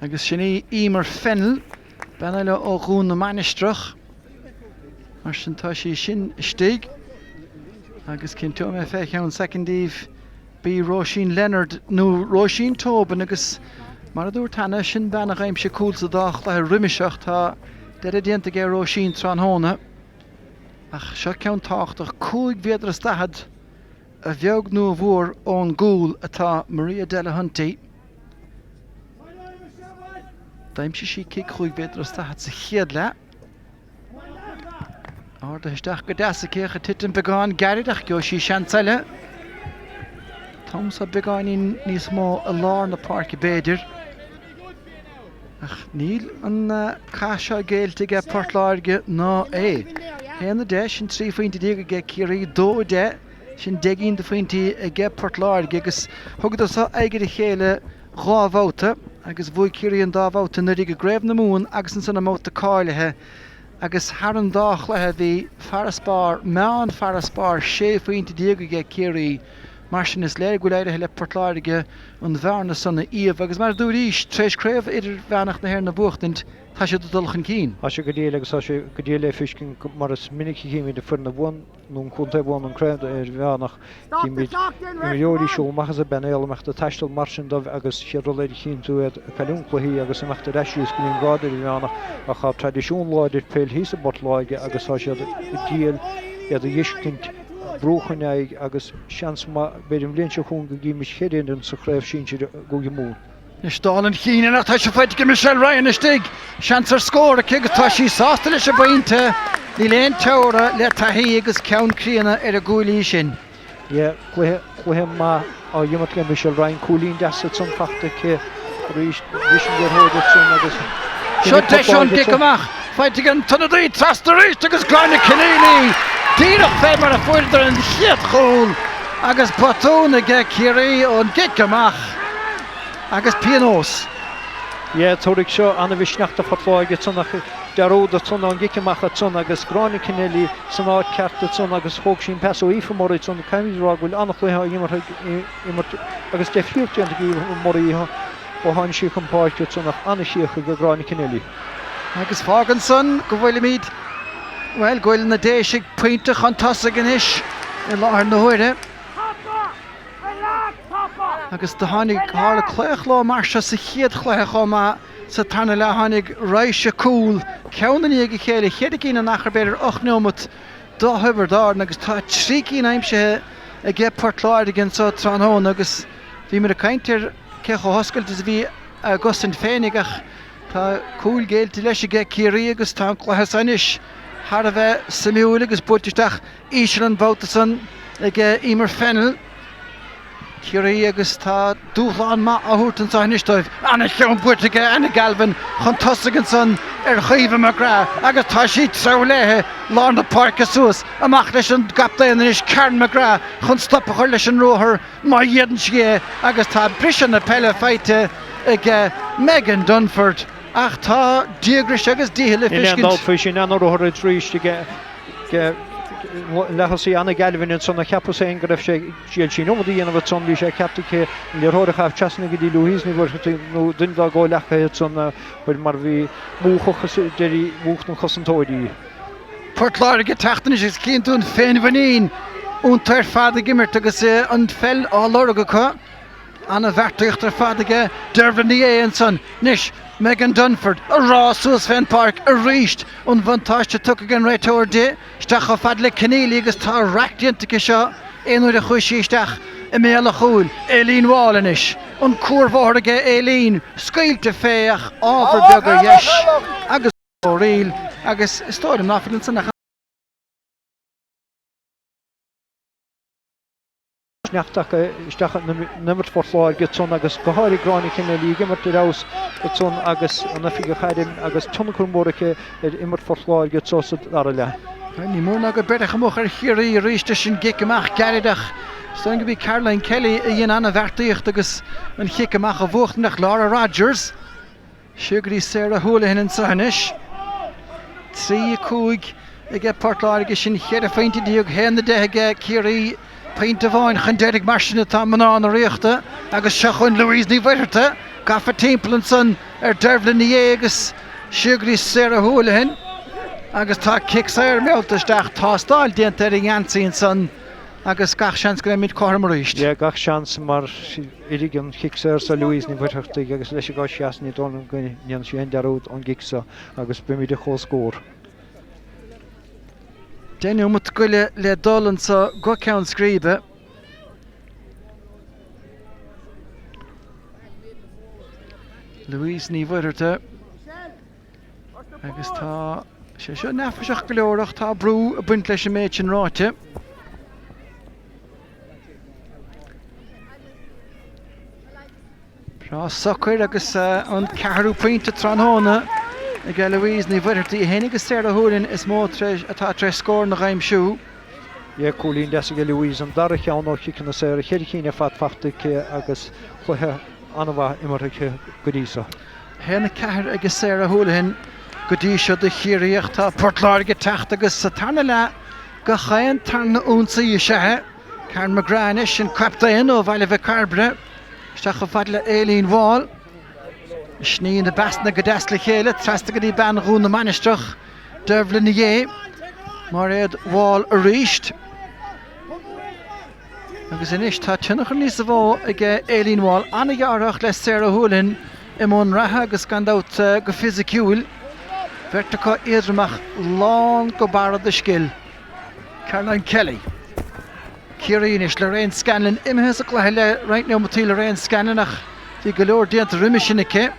agus sin í Emer Fennell, bean eile ó Dhún na Mainistreach. Mar sin tá sí sin istigh agus cinnteoidh mé fé cheann soicind daoibh B'í Róisín Leonard nó Róisín Tobin agus mar a dúirt cheana, sin bean a dh'aimsigh cúl sa dá chluiche roimis seo. Tá deireadh déanta aige Róisín tráthnóna. Ach seo ceann tábhachtach, 5 mhéadar is 40 a bheag nó a mhór ón gcúl atá Maria Delahunty. D'aimsigh sí cic 5 mhéadar is 40 sa chéad leath. Ardaithe isteach go deas aici ach ag titim beagán gairid ach gheobhaidh sí seans eile. An t-am so beagáinín níos mó i lár na páirce b'fhéidir. Ach níl an cath seo géillte aige Port Láirge ná é. 1-10, sin 13 phointe aige Ciarraí, 2-10, sin 10 gcinn de phointí aige Port Láirge agus thugadar so aghaidh ar a chéile dhá bhabhta agus bhuaigh Ciarraí an dá bhabhta anuraidh i gCraobh na Mumhan agus ansan i mbabhta cáilithe agus thar an dá chluiche bhí farasbarr, meán farasbarr 16 phointe aige Ciarraí. Mar sin is léir go bhfuil éirithe le Port Láirge an bhearna san a iamh agus mar a dúraís, tar éis Craobh Idirmheánach na hÉireann a bhuachtaint, tá siad ag dul chun cinn. Tá sé go diail agus tá sé go diail le feiscint mar is minic a chímid an foireann a bhuann nó an contae a bhuann an Craobh Idirmheánach. Címid imreoirí siúl amach as an bpainéal, imeacht ag taisteal mar sin dóibh agus chéad rud eile chíonn tú iad ag cailliúint cluichí agus imeacht ar ais síos go dtí an grád idirmheánach ach tá traidisiún láidir peil thíos i bPort Láirge agus tá siad i dtriail iad a fheiscint ag brú chun aghaidh agus seans maith b'fhéidir an bhliain seo chugainn go gcífimid cheithre fhoireann sa chraobh sinsir i gCúige Mumhan. Anois dála an chinn ach tá sé faighte ag Michelle Ryan istigh. Seans ar scór aici agus tá sí sásta leis an bpointe. Níl aon teora le taithí agus ceann críonna ar an gcúilí sin. Yeah, cluiche, cluiche maith á imirt ag Michelle Ryan. Cúilín deas ansan fachta aici arís. Bhris an liathróid ansan agus. Seo deis ón gcic amach. Faighte ag an t-ionadaí trasna arís agus Gráinne Conneely díreach fé mar a fuaireadar an chéad chúl agus botún aige Ciarraí ón gcic amach. Agus pionós. Yeah, tabharfaidh seo an-mhisneach do Phort Láirge ansan ach dearúd ansan ón gcic amach ansan agus Gráinne Conneely san áit ceart ansan agus thóg sí an pas ó Aoife Murray ansan. Caithfimid a rá go bhfuil an-chluiche á imirt agus deifríocht déanta ag Aoife Murray ó tháinig sí chun páirce ansan ach an-chríoch ag Gráinne Conneely. Agus fágann san go bhfuilimid, bhuel, go bhfuil na Déisigh pointe chun tosaigh anois i láthair na huaire. Agus do tháinig, tharla claochló mar seo sa chéad chluiche chomh maith, sa tarna leath tháinig raidhse cúl, ceann i ndiaidh a chéile, cheithre cinn in achar b'fhéidir 8 neomat do Thiobraid Árann agus tá 3 cinn aimsithe aige Port Láirge anso tráthnóna agus bhíomar ag caint ar cé chomh hoscailte is a bhí a gcosaint féinig ach tá cúil géillte leis aige Ciarraí agus tá an cluiche so anois thar a bheith suimiúil agus buailte isteach íseal an babhta san ag Emer Fennell. Ciarraí agus tá dúshlán maith á thabhairt anseo anois dóibh. Ana-cheann buailte aige Anna Galvin chun tosaigh ansan ar Chaoimhe McGrath agus tá sí treabhadh léithe lár na páirce suas. Amach leis an gcaptaen anois Karen McGrath chun stop a chur leis an ruathar má dhéanann sí é agus tá briseadh na peile faighte ag Megan Dunford ach tá díograis agus dícheall le Níl aon feiscint. dabht faoi sin, ana-ruathar arís aige. Leath-thosaí Anna Galvin ansan a cheapas féin go raibh sé d'fhéad sí an iomad a dhéanamh ansan bhí sé ceaptha aici an liathróid a chaitheamh trasna go dtí Louise Ní Mhuircheartaigh nó duine dá gcomhleacaithe ansan mar bhí múchadh is deiridh mhúch na cosantóirí í. Port Láirge ag teacht anois agus cíonn tú an féinmhuinín iontu ar fad ag imirt agus an pheil á lorg acu. Ana-bheartaíocht ar fad aige Dervla Ní Aodha ansan. Anois Megan Dunford ag rá suas fén bpáirc arís. An bhuntáiste tugtha ag an réiteoir di. Isteach chomh fada le Conneely agus tá raic déanta aici seo. Aon uair a chuaigh sí isteach i mbéal an chúil, Aileen Wall anois. An cuarbhóthar aige Aileen, scaoilte fé ach ábhar beag ar dheis agus rómhall agus is dóigh liom ná fuil ansan ach an. sneachta acu isteach in imirt Phort Láirge ansan agus go háirithe Gráinne Kennelly ag imirt ar fheabhas ansan agus an Oifigeach Airm agus tionchar mór aici ar imirt Phort Láirge anso sa dara leath. Ní mór ná go beireadh amach ar Chiarraí arís leis an gcic amach gairid ach is dóigh gurb í Caroline Kelly a dhein an-bheartaíocht agus an chic amach a bhuachtaint ach Laura Rogers Siar go dtí Sarah Houlihan anseo anois. 3, 5 aige Port Láirge, sin cheithre phointe 1, 10 aige Ciarraí. Pointe amháin chun deiridh mar sin atá mná na Ríochta agus seo chugainn Louise Ní Mhuircheartaigh gafa timpeall ansan ar Dervla Ní Aodha agus siar go dtí Sarah Houlihan agus tá cic saor meallta isteach. Tástáil déanta ar an ngeansaí ansan agus gach seans go mbeimid cothrom arís. Yeah, gach seans mar. Éirigh an chic saor seo Louise Ní Mhuircheartaigh agus leis an gcois dheas ní dóigh liom go ndéanfaidh sí aon dearúd ón gcic seo agus beimid ar comhscór. 10 neomat go leith le dul anso go ceann scríbe. Louise Ní Mhuircheartaigh agus tá sé seo neafaiseach go leor ach tá brú ag baint leis an méid sin ráite. Breá socair agus an ceathrú pointe tráthnóna ag Louise Ní Mhuircheartaigh í féin agus Sarah Houlihan is mó atá tar éis scóranna a aimsiú. Yeah, cúilín deas aige Louise, an dara ceann ó chiceanna saora, cheithre cinn ar fad fachta aici agus cluiche an-mhaith imeartha aici go dtí seo. 1-4 aige Sarah Houlihan go dtí seo do Chiarraí ach tá Port Láirge ag teacht agus sa tarna leath Gach aon tarna ionsaí is ea é. Karen McGrath anois, an captaen ó Bhaile Mhic Cairbre, isteach chomh fada le Aileen Wall. Sní na bpasanna go deas le chéile, trasna go dtí bean Dhún na Mainistreach, Dervla Ní Aodha. Mairéad Wall arís. Agus anois tá tionchar níos mó ag Aileen Wall, an-dhearthách le Sarah Houlihan i mbun reatha agus gan dabht go fisiciúil. Beirt acu éadrom ach lán go barra de scil. Caroline Kelly. Ciarraí anois, Lorraine Scanlon imithe as an gcluiche le roinnt neomataí Lorraine Scanlon ach bhí go leor déanta roimhe sin aici.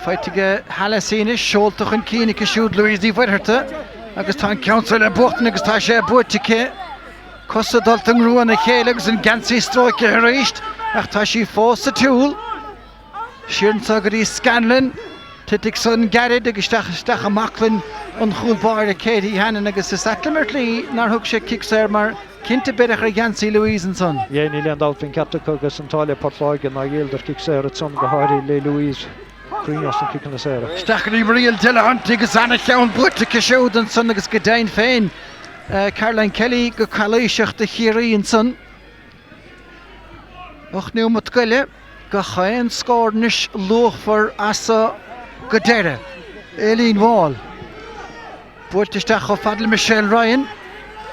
Faighte ag Hallissey anois, seolta chun cinn aici siúd Louise Ní Mhuircheartaigh agus tá an ceann seo le buachtaint agus tá sé buaite aici. Cosa dulta i ngrua na chéile agus an geansaí stróicthe arís ach tá sí fós sa tsiúl. Siar anso go dtí Scanlon. Titfidh san gairid agus isteach isteach i mbaclainn an chúl báire Katie Hannon agus is ait liom ar shlí nár thug sé cic saor mar cinnte beireadh ar gheansaí Louise ansan. Yeah, níl aon dabht faoin gceart acu agus an t-ádh le Port Láirge nár ghéilleadar cic saor ansan go háirithe le Louise cruinn as na ciceanna saora. Isteach go dtí Muriel Delahunty agus ana-cheann buaite aici siúd ansan agus go deimhin féin Caroline Kelly go calaoiseach do Chiarraí ansan. 8 neomat go leith, gach aon scór anois luachmhar as so go deireadh. Aileen Wall buailte isteach chomh fada le Michelle Ryan.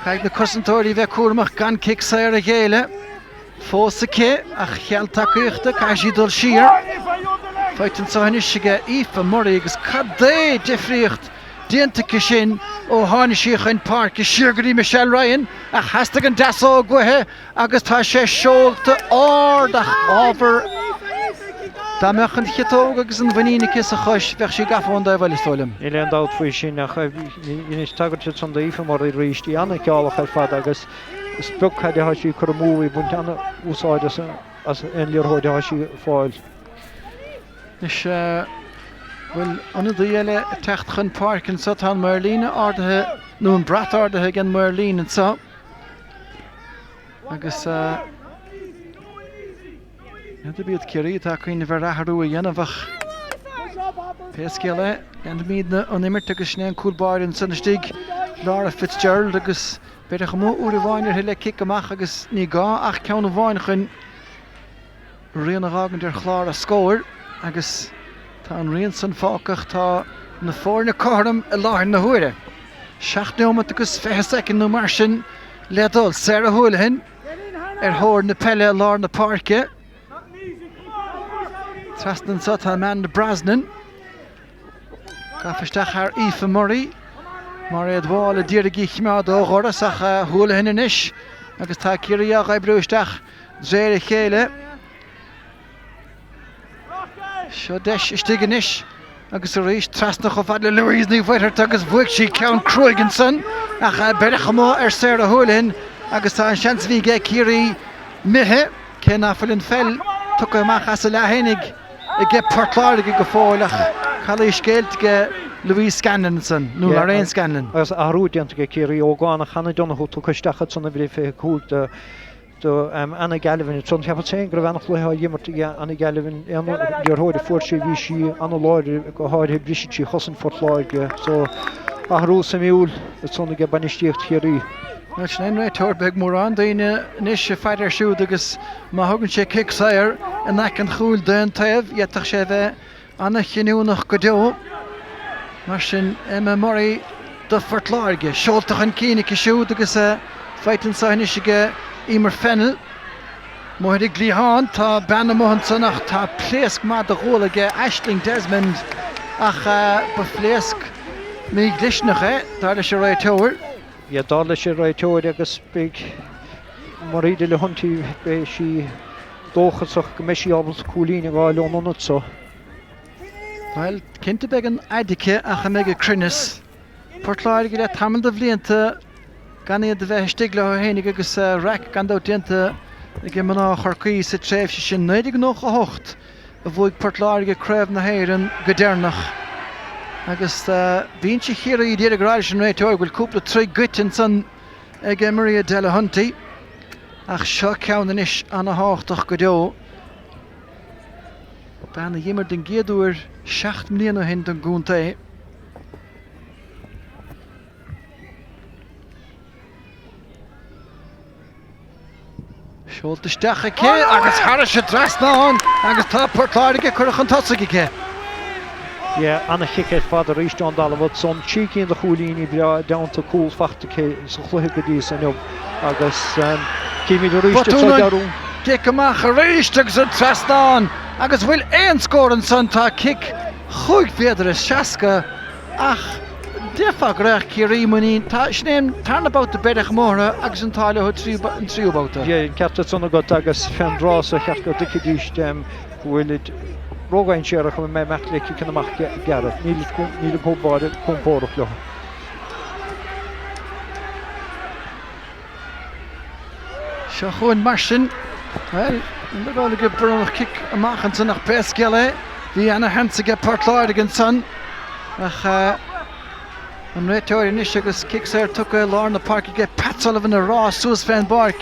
Caithfidh na cosantóirí bheith cúramach gan cic saor a ghéilleadh. Fós aici ach cheal tacaíochta, caithfidh sí dul siar. Faighte anseo anois ag Aoife Murray agus cad é difríocht déanta aici sin ó tháinig sí chun páirce. Siar go dtí Michelle Ryan ach theastaigh an deasóg uaithi agus tá sé seolta ard ach ábhar dá mbeadh an chiotóg agus an mhuinín aici sa chois bheadh sí gafa ón dtaobh eile is dóigh liom. Níl aon dabht faoi sin ach dheineas tagairt ansan d'Aoife Murray arís, í an-fheiceálach ar fad agus is beag caide atá sí ag cur amú, í ag baint an-úsáid as aon liathróid atá sí ag fáil. Anois, bhfuil ionadaí eile ag teacht chun páirce anseo? Tá an maor líne ardaithe, nó an brat ardaithe ag an maor líne anseo. Agus n'fheadar iad Ciarraí atá ag cuimhneamh ar athrú a dhéanamh ach pé scéal é, leanfaimidne an imirt agus sin é an cúl báire ansan istigh, Laura Fitzgerald agus beireadh amú uair amháin uirthi le cic amach agus ní gá ach ceann amháin chun rian a dh'fhágaint ar chlár an scóir agus tá an rian san fágtha ach tá na foirne cothrom i láthair na huaire. 7 neomat agus 20 soicind nó mar sin le dul. Sarah Houlihan ar thóir na peile i lár na páirce. Trasna anseo tá Amanda Brosnan. Gafa isteach thar Aoife Murray. Mairéad Wall a d'iarraidh í a choimeád ó dhoras ach Houlihan anois agus tá Ciarraí á dh'oibriú isteach de réir a chéile. Seo deis istigh anois agus arís trasna chomh fada le Louise Ní Mhuircheartaigh agus bhuaigh sí ceann cruaidh ansan ach beireadh amuigh ar Sarah Houlihan agus tá an seans a bhí aige Ciarraí imithe cé ná fuil an pheil tugtha amach as a leath fhéinig aige Port Láirge go fóill ach calaois scéilte aige Louise Scanlon ansan, nó Lorraine Scanlon. Agus athrú déanta aige Ciarraí, ógánach Hannah Donoghue tugtha isteach ansan uimhir 25 do do Anna Galvin ansan. Cheapas féin go raibh an-chluiche á imirt ag Anna Galvin. Aon liathróid a fuair sí bhí sí an-láidir, go háirithe briseann sí chosaint Phort Láirge. So athrú suimiúil ansan aige bainistíocht Chiarraí. Bhuel, sin é an réiteoir. Beidh mórán daoine anois ag faire air siúd agus má thugann sé cic saor in aice an chúil d'aon taobh, d'fhéadfadh sé a bheith Ana-chinniúnach go deo mar sin Emma Murray do Phort Láirge. Seolta chun cinn aici siúd agus faighte anseo anois ag Emer Fennell. Amuigh ar an gcliathán tá bean amuigh ansan ach tá pléasc maith de ghual aige Aisling Desmond ach ba phléasc mídhlisteanach é, dar leis an réiteoir. Yeah, dar leis an réiteoir agus beidh Marie Delahunty, beidh sí dóchasach go mbeidh sí ábalta cúilín a fháil ón ionad seo. Bhuel, cinnte beidh an fhoighid aici ach an mbeidh an cruinneas? Port Láirge le tamall de bhlianta gan iad a bheith istigh leo fhéinig agus raic gan dabht déanta ag mná Chorcaí sa tréimhse sin. 1998 a bhuaigh Port Láirge Craobh na hÉireann go deireanach agus binse Chiarraí ag iarraidh a rá leis an réiteoir go bhfuil cúpla troigh goite ansan ag Maria Delahunty. Ach seo ceann anois ana-thábhachtach go deo. Bean a d'imir den gcéad uair 7 mbliana ó shin don gcontae. Seolta isteach aici agus thairis an trasnán agus tá Port Láirge curtha chun tosaigh aici. Yeah, ana-chic ar fad arís ón dtalamh ansan. Trí cinn de chúilíní breá i dteannta cúl fachta aici sa chluiche go dtí so inniu agus címid arís Botún an cic amach arís agus an trasnán agus bhfuil aon scór ansan tá cic chúig mhéadar is 60 Ach déarfá go raibh Ciarraí muinín, tá, sin é an tarna babhta beireadh amuigh orthu agus an t-ádh leo an tríú babhta. Yeah, an ceart ansan agat agus fén dtráth so cheart go dtuigfidís go bhfuilid ródhainséarach chun a bheith ag imeacht le ciceanna amach gearra. Níl an báire compordach leo. Seo chugainn mar sin, bhuel, an dóigh gur bronnadh cic amach ansan ach pé scéal é, bhí ana-sheans aige Port Láirge ansan ach an réiteoir anois agus cic saor tugtha i lár na páirce aige Pat Sullivan ag rás suas fén bpáirc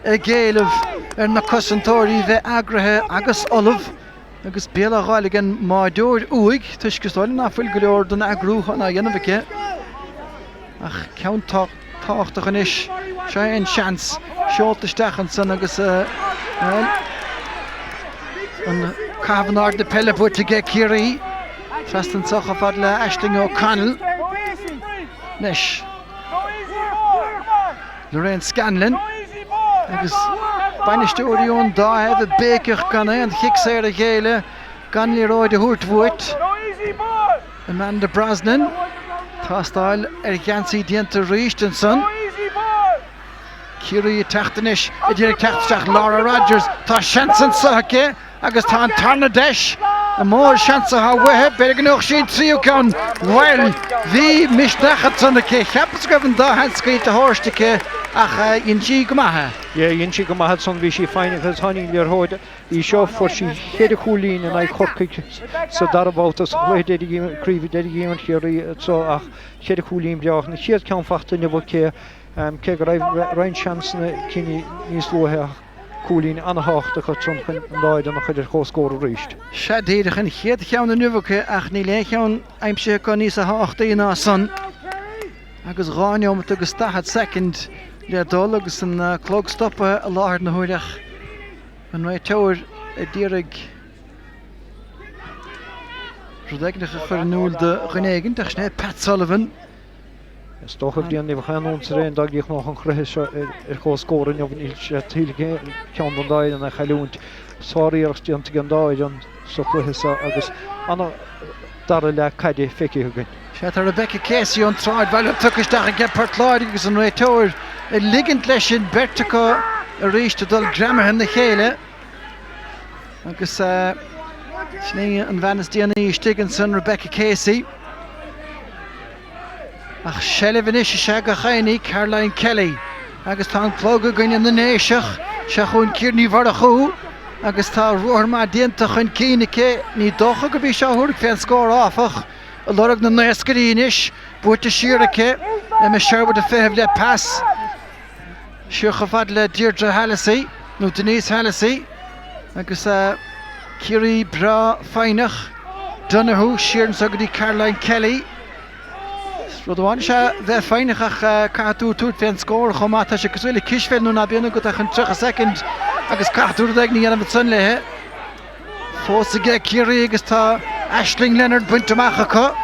ag éileamh ar na cosantóirí bheith eagraithe agus ullamh agus béal á dh'fháil ag an mbáireoir uaidh toisc is dóigh liom ná fuil go leor den eagrúchán á dhéanamh aici. Ach ceann tábhachtach anois, seo é an seans, seolta isteach ansan agus, bhuel, an caitheamh in airde peile buaite aige Ciarraí. Trasna anseo chomh fada le Aisling O'Connell. Anois, Lorraine Scanlon agus bainisteoirí ón dá thaobh ag béiceach gan aon chic saor a ghéilleadh, gan liathróid a thabhairt uait. Amanda Brosnan, tástáil ar gheansaí déanta arís ansan. Ciarraí ag teacht anois, ag iarraidh teacht isteach Laura Rogers, tá seans anseo aici agus tá an tarna deis, an mór seans atá uaithi, b'fhéidir go ngeobhaidh sí an tríú ceann. Bhuel, bhí misneach ansan aici, cheapas go raibh an dá sheans scaoilte thairsti aici ach dhein sí go maith é. Yeah, dhein sí go maith ansan, bhí sí foighneach agus tháinig an liathróid. Í seo, fuair sí cheithre chúilín in aghaidh Chorcaigh sa dara babhta sa chluiche deiridh craoibhe deiridh a d'imir Ciarraí anseo ach cheithre chúilín breá. An chéad ceann fachta inniu aici, cé go raibh roinnt seansanna aici níos luaithe ach cúilín an-thábhachtach ansan chun an dá fhoireann a chur ar comhscór arís. Sea, díreach an chéad cheann inniu aici ach níl aon cheann aimsithe acu níosa thábhachtaí ná san agus 2 neomat agus 40 soicind le dul agus an clog stoptha i láthair na huaire ach An réiteoir a d'iarraidh rud éigin a chur in iúl do dhuine éigin, ach sin é Pat Sullivan. Is dócha, Brian, ní bheadh aon iontas ar aon dá gcríochnódh an cluiche seo ar comhscór inniu. Níl sé tuillte ceann den dá fhoireann a chailliúint. Sár-iarracht déanta ag an dá fhoireann sa chluiche seo agus ana dara leath caide feicthe againn. Sea, tá Rebecca Casey ón tSráidbhaile tugtha isteach aige Port Láirge agus an réiteoir ag ligint leis an beirt acu arís ag dul greamaithe ina chéile. Agus sin í an bhean is déanaí istigh ansan, Rebecca Casey. Ach seilbh anois is ea do Chainnigh, Caroline Kelly. Agus tá an clog i gcoinne na nDéiseach. Seo chugainn Ciara Ní Mhurchú agus tá ruathar maith déanta chun cinn aici. Ní dócha gurb í seo a thabharfaidh fén scór áfach. Ag lorg na naoscairí anois. Buaite siar aici. Emma Sherwood ag feitheamh le pas. Siar chomh fada le Deirdre Hallissey, nó Denise Hallissey, agus Ciarraí breá foighneach. Donoghue siar anso go dtí Caroline Kelly. Rud amháin is ea bheith foighneach ach caithfidh tú tabhairt fén scór chomh maith. Tá sé cosúil le cispheil nuair ná bíonn agat ach an 30 soicind agus caithfidh tú rud éigin a dhéanamh ansan léi. Fós aige Ciarraí agus tá Aisling Leonard bainte amach acu.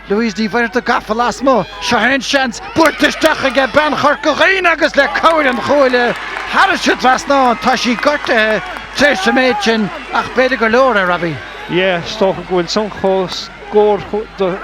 Louise Ní Mhuircheartaigh gafa lasmuigh. Seo é an seans. Buailte isteach aige bean Chorca Dhuibhne agus le cabhair an chuaille thairis an trasnán. Tá sí gortaithe tar éis an méid sin ach b'fhéidir gur leor é, Robbie. Yeah, is dócha go bhfuil san chomh scór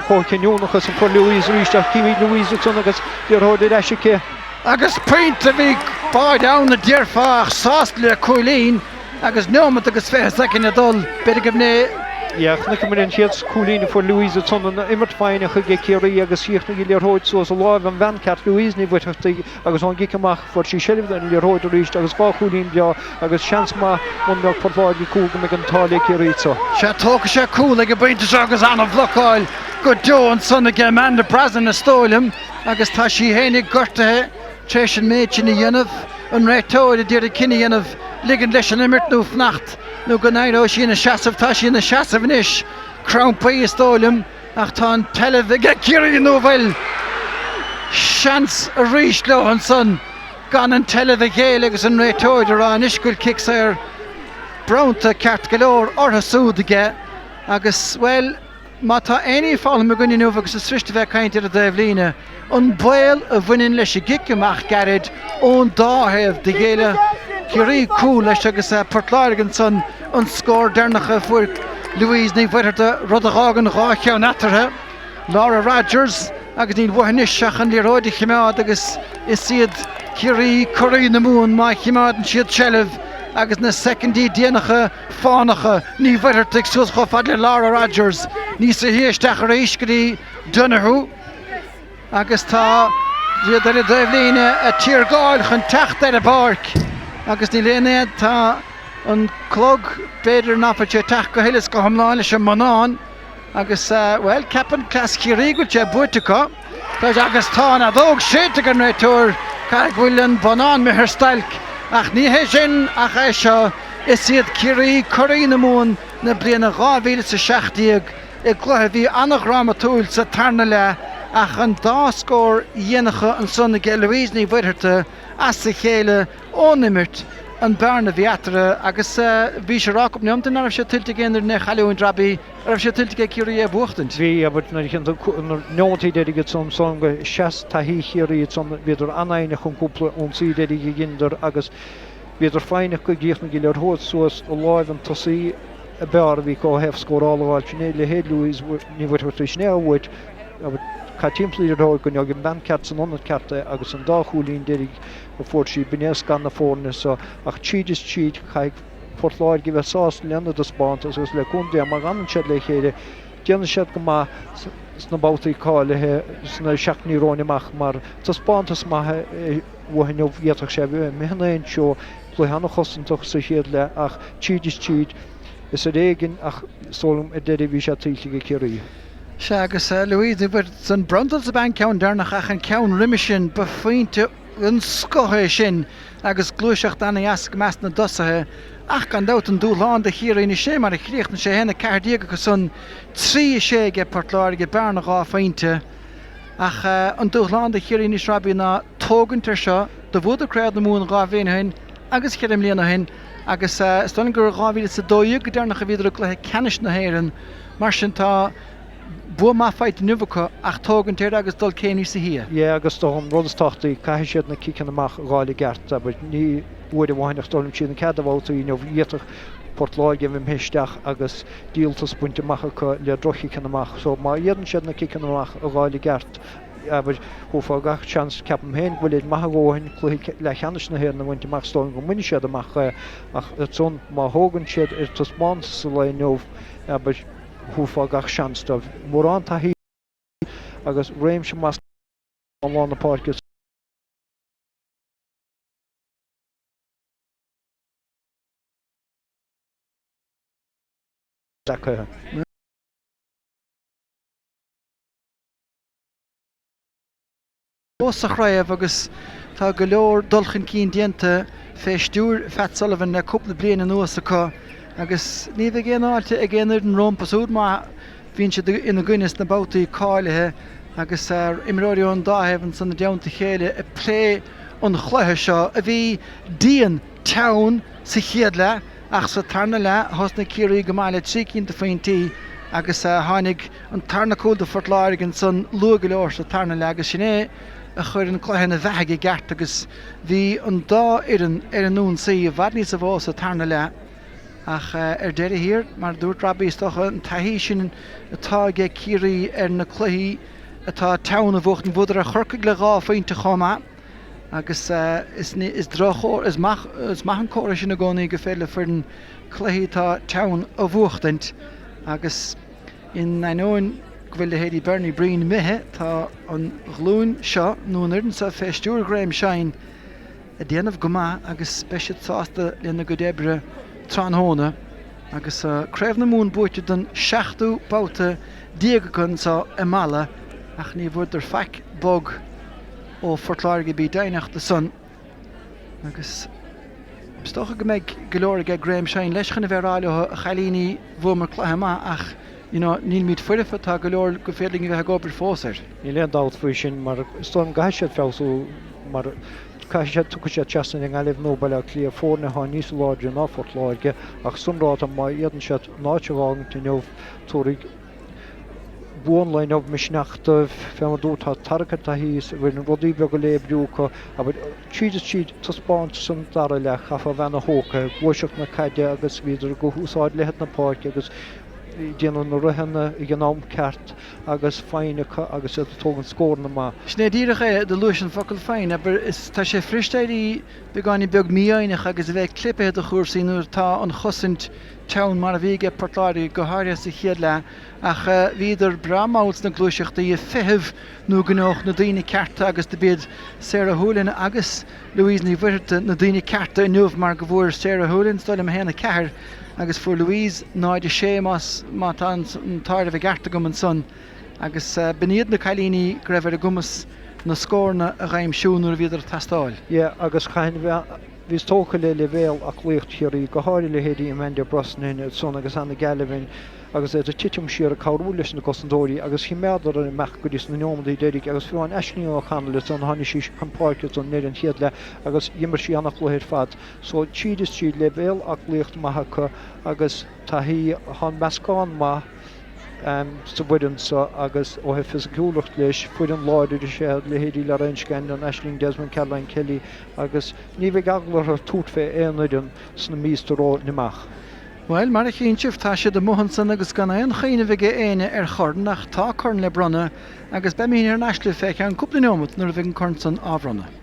chomh cinniúnach is a fuair Louise arís ach címid Louise ansan agus liathróid ar ais aici. Agus pointe bhí báid ann a déarfá ach sásta le cúilín. Agus neomat agus 20 soicind le dul, b'fhéidir go mbeidh. Yeah, chonaiceamar an chéad cúilín a fuair Louise ansan an imirt foighneach aige Ciarraí agus chríochnaigh an liathróid suas i láimh an bhean ceart Louise Ní Mhuircheartaigh agus ón gcic amach fuair sí seilbh ar an liathróid arís agus 2 chúilín breá agus seans maith muna mbeadh Port Láirge cúl go mbeidh an t-ádh le Ciarraí anseo. Sea, tógfaidh sé cúl ag an bpointe seo agus an-bhlocáil go deo ansan aige Amanda Brosnan is dóigh liom agus tá sí fhéinig gortaithe tar éis an méid sin a dhéanamh. An réiteoir a d'iarraidh cinneadh a dhéanamh ligean leis an imirt nó fanacht nó go n-éireodh sí ina seasamh. Tá sí ina seasamh anois. Crampaí is dóigh liom ach tá an tseilbh aige Ciarraí nó an bhfuil seans arís leo ansan gan an tseilbh a ghéilleadh agus an réiteoir ag rá anois go bhfuil cic saor bronnta ceart go leor orthu súd aige agus, bhuel, Má tá aon ní foghlamtha againn inniu agus is fuirist a bheith ag caint ar an dtaobh líne, an baol a bhaineann leis an gcic amach gairid ón dá thaobh do ghéilleadh Ciarraí cúl leis agus Port Láirge ansan an scór deireanach a fuair Louise Ní Mhuircheartaigh, rud a dh'fhágann 2 cheann eatarthu. Laura Rogers agus níl uathu anois ach an liathróid a chimeád agus is iad Ciarraí curaidh na Mumhan má chimeádann siad seilbh agus na soicindí déanacha fánacha, Ní Mhuircheartaigh suas chomh fada le Laura Rogers, níos sia isteach arís go dtí Donoghue agus tá siad ar an dtaobhlíne ag tiargáil chun teacht ar an bpáirc agus níl aon éad, tá an clog, b'fhéidir nach bhfuil sé ag teacht go huile is go hiomlán leis an mbonnán agus, bhuel, ceapann cleas Chiarraí go bhfuil sé buaite acu. Agus tá an fheadóg séidte ag an réiteoir, caithfidh go bhfuil an bonnán imithe ar stailc, ach ní hé sin ach é seo, is iad Ciarraí curaidh na Mumhan na bliana 2017 i gcluiche a bhí an-dhrámatúil sa tarna leath ach an dá scór dhéanacha ansan aige Louise Ní Mhuircheartaigh as a chéile ón imirt, an bearna a bhí eatarthu agus bhí sé ag rá cúpla neomat nach raibh sé tuillte ag aon fhoireann é a chailliúint, Robbie. Raibh sé tuillte ag Ciarraí é a bhuachtaint? Bhí, abair, nuair a chíonn tú na neomataí deiridh ansan, san go sheas taithí Chiarraí ansan, bhíodar an-fhoighneach an cúpla ionsaí deiridh a dheineadar agus bhíodar foighneach go gcríochnaigh an liathróid suas i láimh an tosaí a b'fhearr a bhí acu ó thaobh scórála a fháil, sin é leithéid Louise Ní Mhuircheartaigh, sin é a bhuait, abair, caith timpeall an liathróid go ngeobhaidh an bhean ceart san ionad ceart é agus an dá chúilín deiridh a fuair sí, b'in é scath na foirne so ach tríd is tríd caithfidh Port Láirge a bheith sásta lena dtaispeántas agus le cúnamh Dé má fhanann siad le chéile déanfaidh siad go maith sna babhtaí cáilithe sna seachtainí romhainn amach mar taispeántas maith uathu inniu d'fhéadfadh sé a bheith imithe in aon treo, cluiche an-chosantach sa chéad leath ach tríd is tríd is ar éigean ach is dóigh liom ar deireadh bhí sé tuillte ag Ciarraí. Sea agus Louise Ní Mhuircheartaigh an bronntanas ab ea an ceann deireanach ach an ceann roimhe sin ba phointe den scoth é sin agus gluaiseacht an-dheas i measc na dtosaithe ach gan dabht an dúshlán do Chiarraí anois é mar a chríochnaigh sé 1-14 acu san, 3-6 aige Port Láirge, bearna 2 phointe. Ach an dúshlán do Chiarraí anois Robbie ná tógaint ar seo, do bhuadar Craobh na Mumhan 2 bhliain ó shin agus cheithre mbliana ó shin agus is dóigh liom gur 2012 go deireanach a bhíodar i gcluiche ceannais na hÉireann mar sin tá Bua maith faighte inniu acu ach tógaint air agus dul céim níosa shia. Yeah agus an rud is tábhachtaí, caithfidh siad na ciceanna amach a dh'fháil i gceart, abair, ní uair amháin ach d'fhoghlaim siad an cead a bhabhtaí inniu, d'fhéadfadh. Port Láirge a bheith imithe isteach agus díoltas bainte amach acu le droch-chiceanna amach. So má fhéadann siad na ciceanna amach a dh'fháil i gceart, abair, thabharfá gach seans, ceapaim féin, go bhfuil maith a dhóthain cluiche leathcheannais na hÉireann a bhaint amach. Is dóigh liom go mbainfidh siad amach é ach ansan má thógann siad ar taispeántas sa lae inniu, abair, thabharfá gach seans dóibh. Mórán taithí agus réimse maith i lár na páirce. Acu. Fós sa chraobh agus tá go leor dul chun cinn déanta fé stiúir Phat Sullivan le cúpla bliain anuas acu agus ní bheidh aon fháilte ag aon fhoireann rompu siúd má bhíonn siad ina gcoinne sna babhtaí cáilithe agus imreoirí ón dá thaobh ansan i dteannta a chéile ag plé an chluiche seo a bhí dian teann sa chéad leath ach sa tarna leath thosnaigh Ciarraí go maith le 3 cinn de phointí agus tháinig an tarna cúl do Phort Láirge ansan luath go leor sa tarna leath agus sin é a chuir an cluiche ina bheathaidh i gceart agus bhí an dá fhoireann ar an ionsaí i bhfad níosa mhó sa tarna leath ach ar deireadh thiar, mar a dúirt Robbie, is dócha an taithí sin atá aige Ciarraí ar na cluichí atá teann a bhuachtaint. Bhuadar ar Chorcaigh le 2 phointe chomh maith agus is droch is maith is maith an comhartha sin i gcónaí gur féidir le foireann cluichí atá teann a bhuachtaint agus in ainneoin go bhfuil leithéidí Bernie Breen imithe, tá an ghlúin seo, nó an fhoireann seo fé stiúir Graham Shine, ag déanamh go maith agus beidh siad sásta lena gcuid oibre tráthnóna agus Craobh na Mumhan buaite don seachtú babhta déag acu anseo i Mala ach ní bhfuaireadar faic bog ó Phort Láirge, bí deimhneach de san. Agus is dócha go mbeidh go leor aige Graham Shine leis chun a bheith ag rá leo, a chailíní, bhuamar cluiche maith ach you know nílimid foirfe, tá go leor gur féidir linn a bheith ag obair fós air. Níl aon dabht faoi sin mar is dóigh liom go gcaithfidh siad feabhsú mar caithfidh siad, tiocfaidh siad trasna i nGaillimh nó Baile Átha Cliath, foirne atá níos láidre ná Phort Láirge ach san ráta má fhéadann siad an áit a dh'fhágaint inniu tabharfaidh Bua an lae inniu misneach dóibh, fé mar dúirt, tá tarrac ar taithí is bhfuil rudaí beaga le oibriú acu, abair, tríd is tríd, taispeántas an dara leath, chaithfeá a bheith ana thógtha, gluaiseacht na caide agus bhíodar ag úsáid leithead na páirce agus ag déanamh na ritheanna ag an am ceart agus foighne acu agus iad ag tógaint scóranna maith. Sin é díreach é, do luais an focal foighne, abair, is tá sé fuirist éirí beagáinín beag mífhoighneach agus a bheith clipithe de chúrsaí nuair atá an chosaint teann mar a bhí aige Port Láirge, go háirithe sa chéad leath, ach bhíodar breá mall sna gluaiseachtaí ag feitheamh nó go ngeobhadh na daoine cearta agus do b'iad Sarah Houlihan agus Louise Ní Mhuircheartaigh na daoine cearta inniu mar go bhfuair Sarah Houlihan, is dóigh liom, 1, 4 agus fuair Louise 0, 6 más má tá an t-áireamh i gceart agam ansan agus b'in iad na cailíní go raibh ar a gcumas na scóranna a dh'aimsiú nuair a bhíodar ag teastáil. Yeah agus chaithfinn a bheith. Bhíos tógtha le leibhéal aclaíocht Chiarraí, go háirithe leithéidí Amanda Brosnahan ansan agus Anna Galvin agus iad ag titim siar ag cabhrú leis na cosantóirí agus choimeádar ar imeacht go dtí sna neomataí deiridh agus fiú amháin Aisling O'Connell ansan tháinig sí chun páirce ansan i ndeireadh an chéad leath agus d'imir sí ana-chluiche ar fad. So tríd is tríd leibhéal aclaíocht maith acu agus taithí, tá an meascán maith. sa bhfoireann seo agus ó thaobh fisiciúlacht leis, foireann láidir is ea leithéidí Lorraine Scanlon, Aisling Desmond, Caroline Kelly agus ní bheidh eagla orthu tabhairt fé aon fhoireann sna míosta romhainn amach. Bhuel, mar a chíonn sibh, tá siad amuigh ansan agus gan aon chuimhneamh aige éinne ar chorn, ach tá corn le bronnadh agus beimid thar n-ais libh fé cheann cúpla neomat nuair a bheidh an corn san á bhronnadh.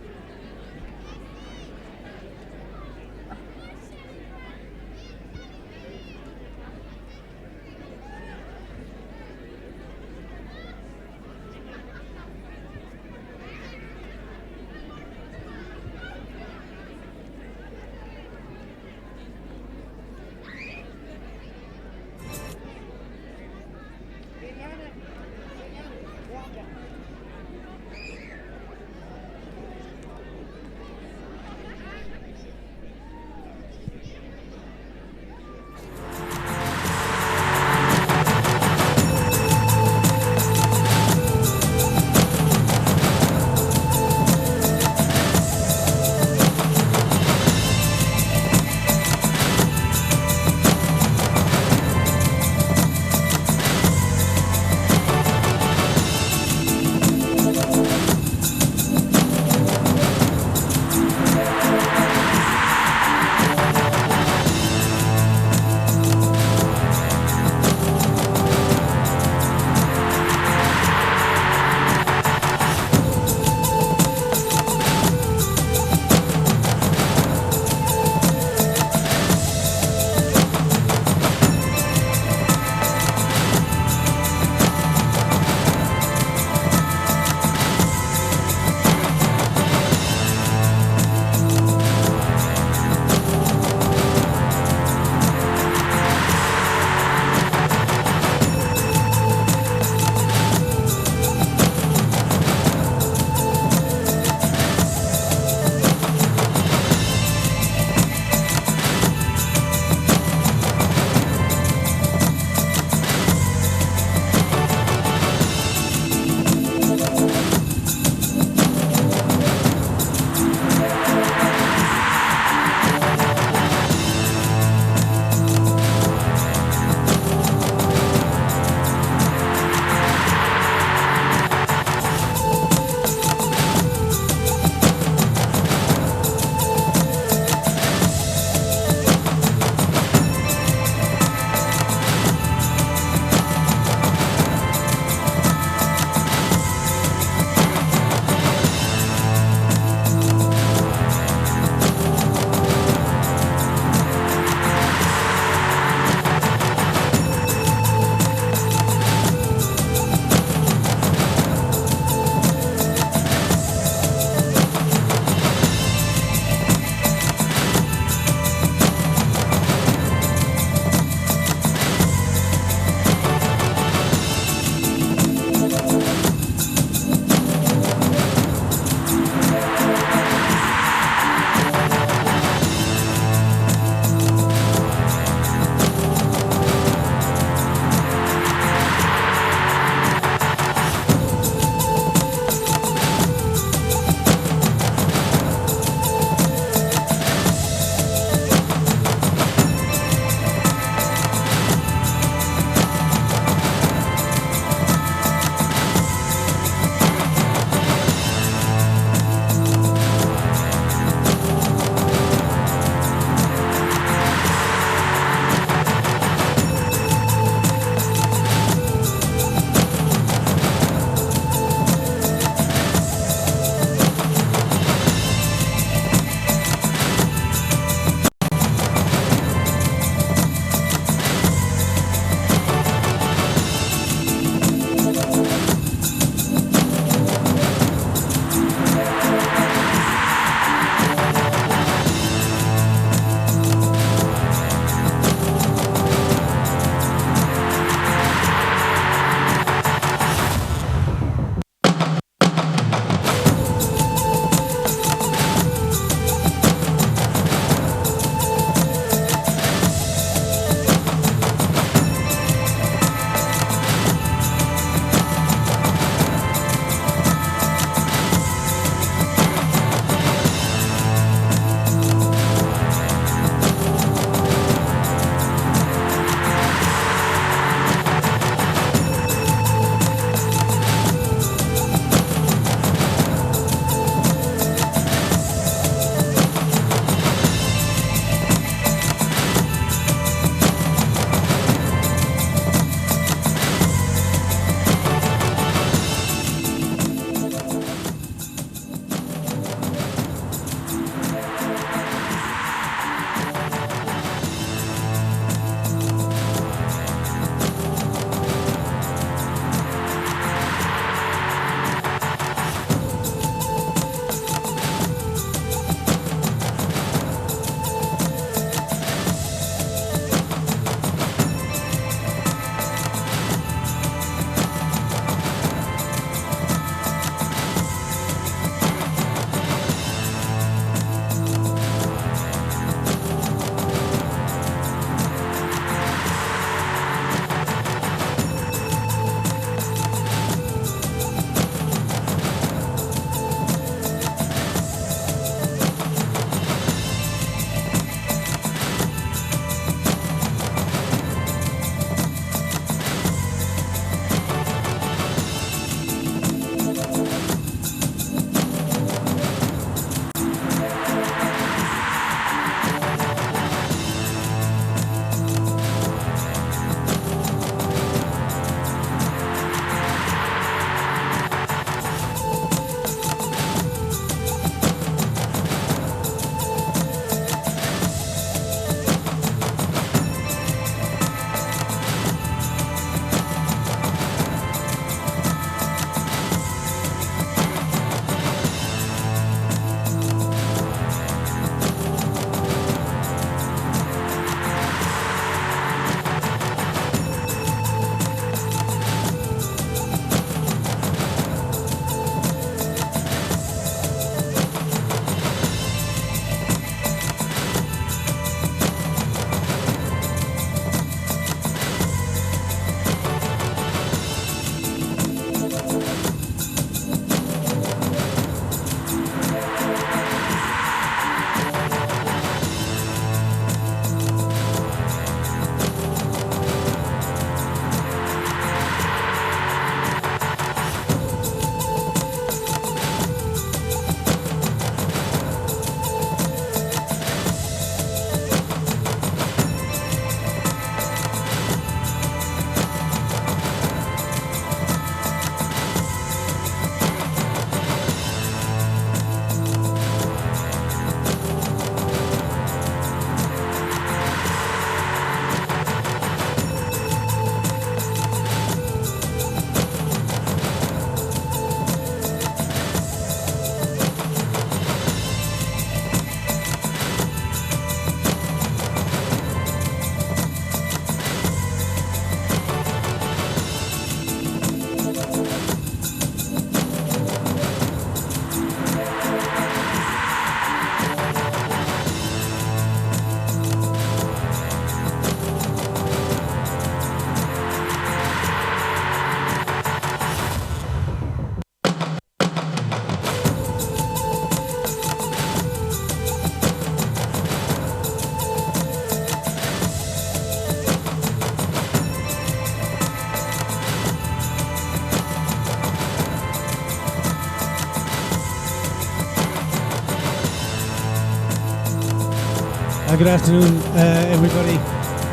Good afternoon, uh, everybody.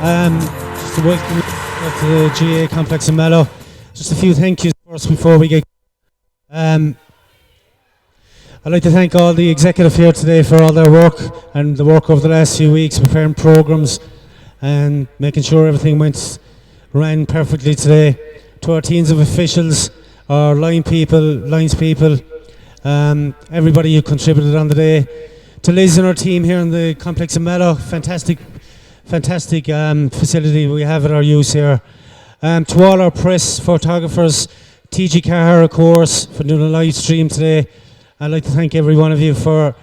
Um, just a welcome to the GAA complex in Mallow. Just a few thank yous first before we get. Um, I'd like to thank all the executive here today for all their work and the work over the last few weeks preparing programs and making sure everything went ran perfectly today. To our teams of officials, our line people, lines people, um, everybody who contributed on the day. To Liz and our team here in the complex in Mallow, fantastic, fantastic um, facility we have at our use here. Um, to all our press, photographers, TG Carr, of course, for doing a live stream today. I'd like to thank every one of you for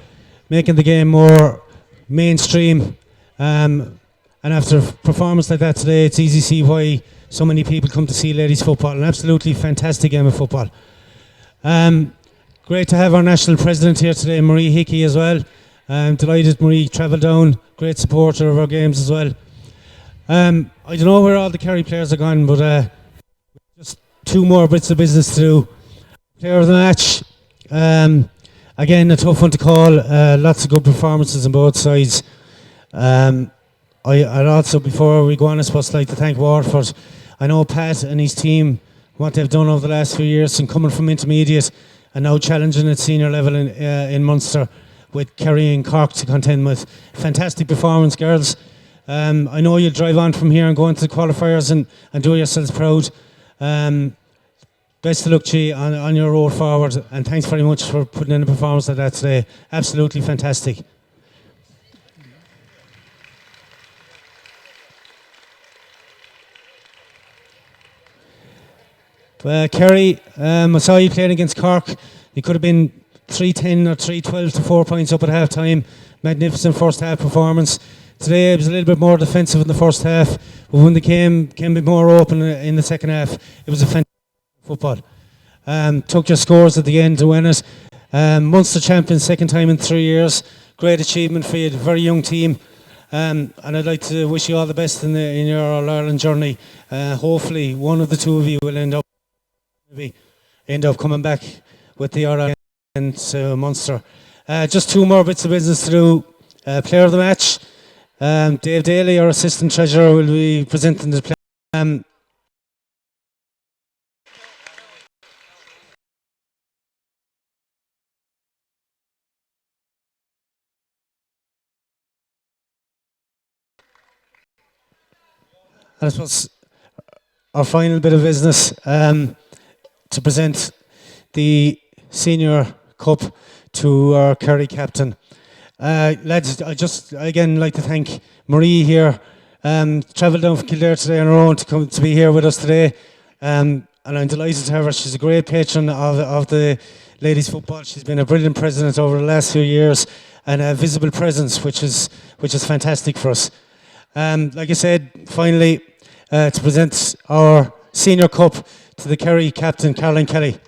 making the game more mainstream. Um, and after a performance like that today, it's easy to see why so many people come to see ladies football. An absolutely fantastic game of football. Um, great to have our national president here today, Marie Hickey, as well. I'm delighted Marie travelled down, great supporter of our games as well. Um, I don't know where all the Kerry players are gone, but uh, just two more bits of business to do. Player of the match, um, again, a tough one to call. Uh, lots of good performances on both sides. Um, I, I'd also, before we go on, I suppose, like to thank Waterford. I know Pat and his team, what they've done over the last few years and coming from intermediate and now challenging at senior level in, uh, in Munster with Kerry and Cork to contend with. Fantastic performance, girls. Um, I know you'll drive on from here and go into the qualifiers and, and do yourselves proud. Um, best of luck to you on, on your road forward and thanks very much for putting in a performance like that today. Absolutely fantastic. Uh, Kerry, um, I saw you playing against Cork. You could have been 3-10 or 3-12 to 4 points up at half time. Magnificent first half performance. Today it was a little bit more defensive in the first half, but when the game came a bit more open in the second half, it was a fantastic football. Um, took your scores at the end to win it. Um, Munster champion, second time in three years. Great achievement for you, very young team. Um, and I'd like to wish you all the best in, the, in your All Ireland journey. Uh, hopefully, one of the two of you will end up end up coming back with the All Ireland to Munster. Uh, just two more bits of business to do. Uh, player of the match, um, Dave Daly, our assistant treasurer, will be presenting the player. Um, And I suppose our final bit of business um, to present the senior cup to our Kerry captain. Uh, lads, I just again like to thank Marie here. Um, travelled down from Kildare today on her own to come to be here with us today. Um, and I'm delighted to have her. She's a great patron of, of the ladies football. She's been a brilliant president over the last few years and a visible presence, which is, which is fantastic for us. Um, like I said, finally, uh, to present our senior cup to the Kerry captain, Caroline Kelly.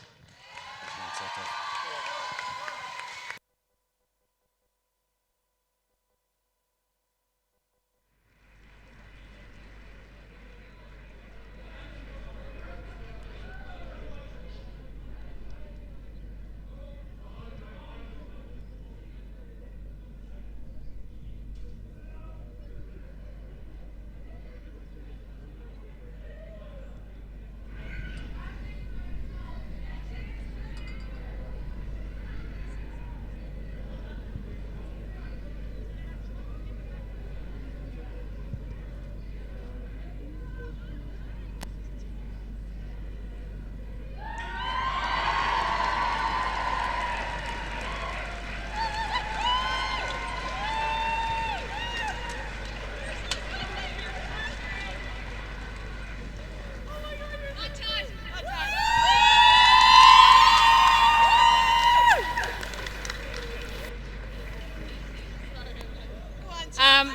Um,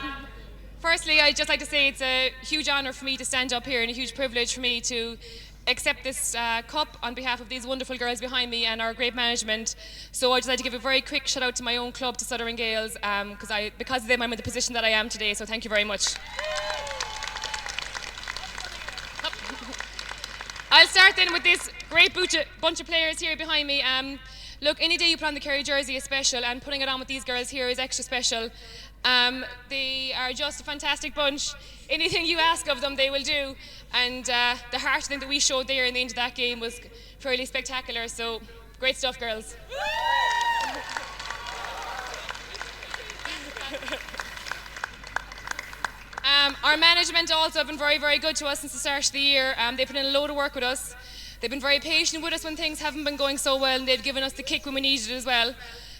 firstly, I'd just like to say it's a huge honour for me to stand up here and a huge privilege for me to accept this uh, cup on behalf of these wonderful girls behind me and our great management. So I'd just like to give a very quick shout out to my own club, to Southern Gales, um, cause I, because of them I'm in the position that I am today, so thank you very much. I'll start then with this great bunch of players here behind me. Um, look, any day you put on the Kerry jersey is special, and putting it on with these girls here is extra special. Um, they are just a fantastic bunch. Anything you ask of them, they will do. And uh, the heart thing that we showed there in the end of that game was fairly spectacular. So great stuff, girls. Um, our management also have been very, very good to us since the start of the year. Um, they've put in a load of work with us. They've been very patient with us when things haven't been going so well, and they've given us the kick when we needed it as well.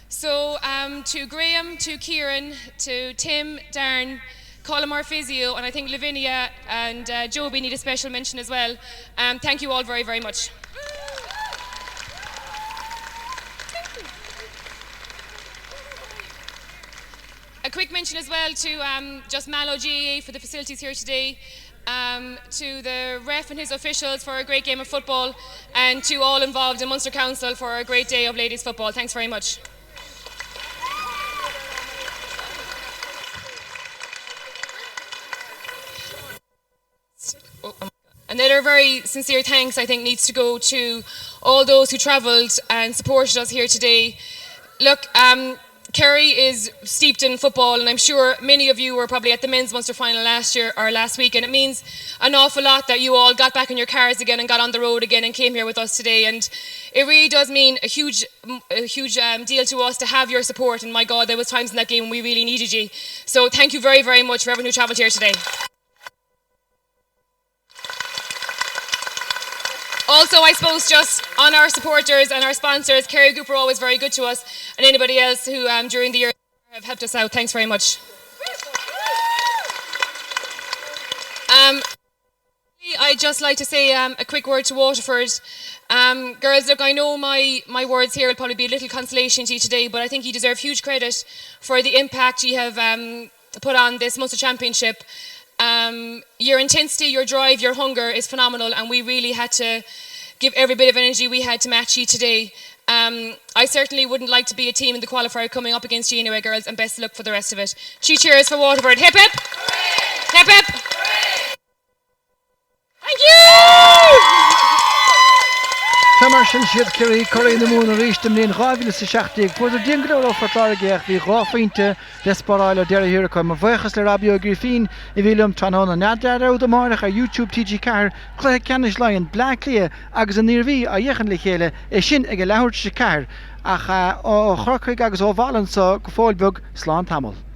So um, to Graham, to Kieran, to Tim, Darren, Colin our physio, and I think Lavinia and uh, Joby need a special mention as well. Um, thank you all very, very much. A quick mention as well to um, just Mallow GAA for the facilities here today, um, to the ref and his officials for a great game of football, and to all involved in Munster Council for a great day of ladies football. Thanks very much. Another very sincere thanks I think needs to go to all those who travelled and supported us here today. Look, um, Kerry is steeped in football and I'm sure many of you were probably at the men's Munster final last year or last week and it means an awful lot that you all got back in your cars again and got on the road again and came here with us today and it really does mean a huge a huge um, deal to us to have your support and my God there was times in that game when we really needed you. So thank you very very much for everyone who travelled here today. Also, I suppose just on our supporters and our sponsors, Kerry Group are always very good to us, and anybody else who um, during the year have helped us out. Thanks very much. Um, I'd just like to say um, a quick word to Waterford. Um, girls, look, I know my, my words here will probably be a little consolation to you today, but I think you deserve huge credit for the impact you have um, put on this Munster Championship. Um, your intensity, your drive, your hunger is phenomenal, and we really had to give every bit of energy we had to match you today. Um, I certainly wouldn't like to be a team in the qualifier coming up against you anyway, girls, and best of luck for the rest of it. Two cheers for Waterford. Hip hip! Hip hip! Thank you! Tá mar sin siad Ciarraí curaidh na Mumhan arís i mbliain 2017. Fuaireadar dian go leor ó Phort Láirge ach bhí 2 phointe le spáráil ar deireadh thiar acu. Mo bhuíochas le Robbie Ó Grifín a bhí liom tráthnóna. Ná dearúd amárach ar YouTube TG4 Cluiche Ceannais Laighean, Bleá Cliath agus an Iarmhí á fhéachaint le chéile, é sin ag a leathuair tar éis a 4. Ach ó Chorcaigh agus ó Mhala anso go fóill beag, slán tamall.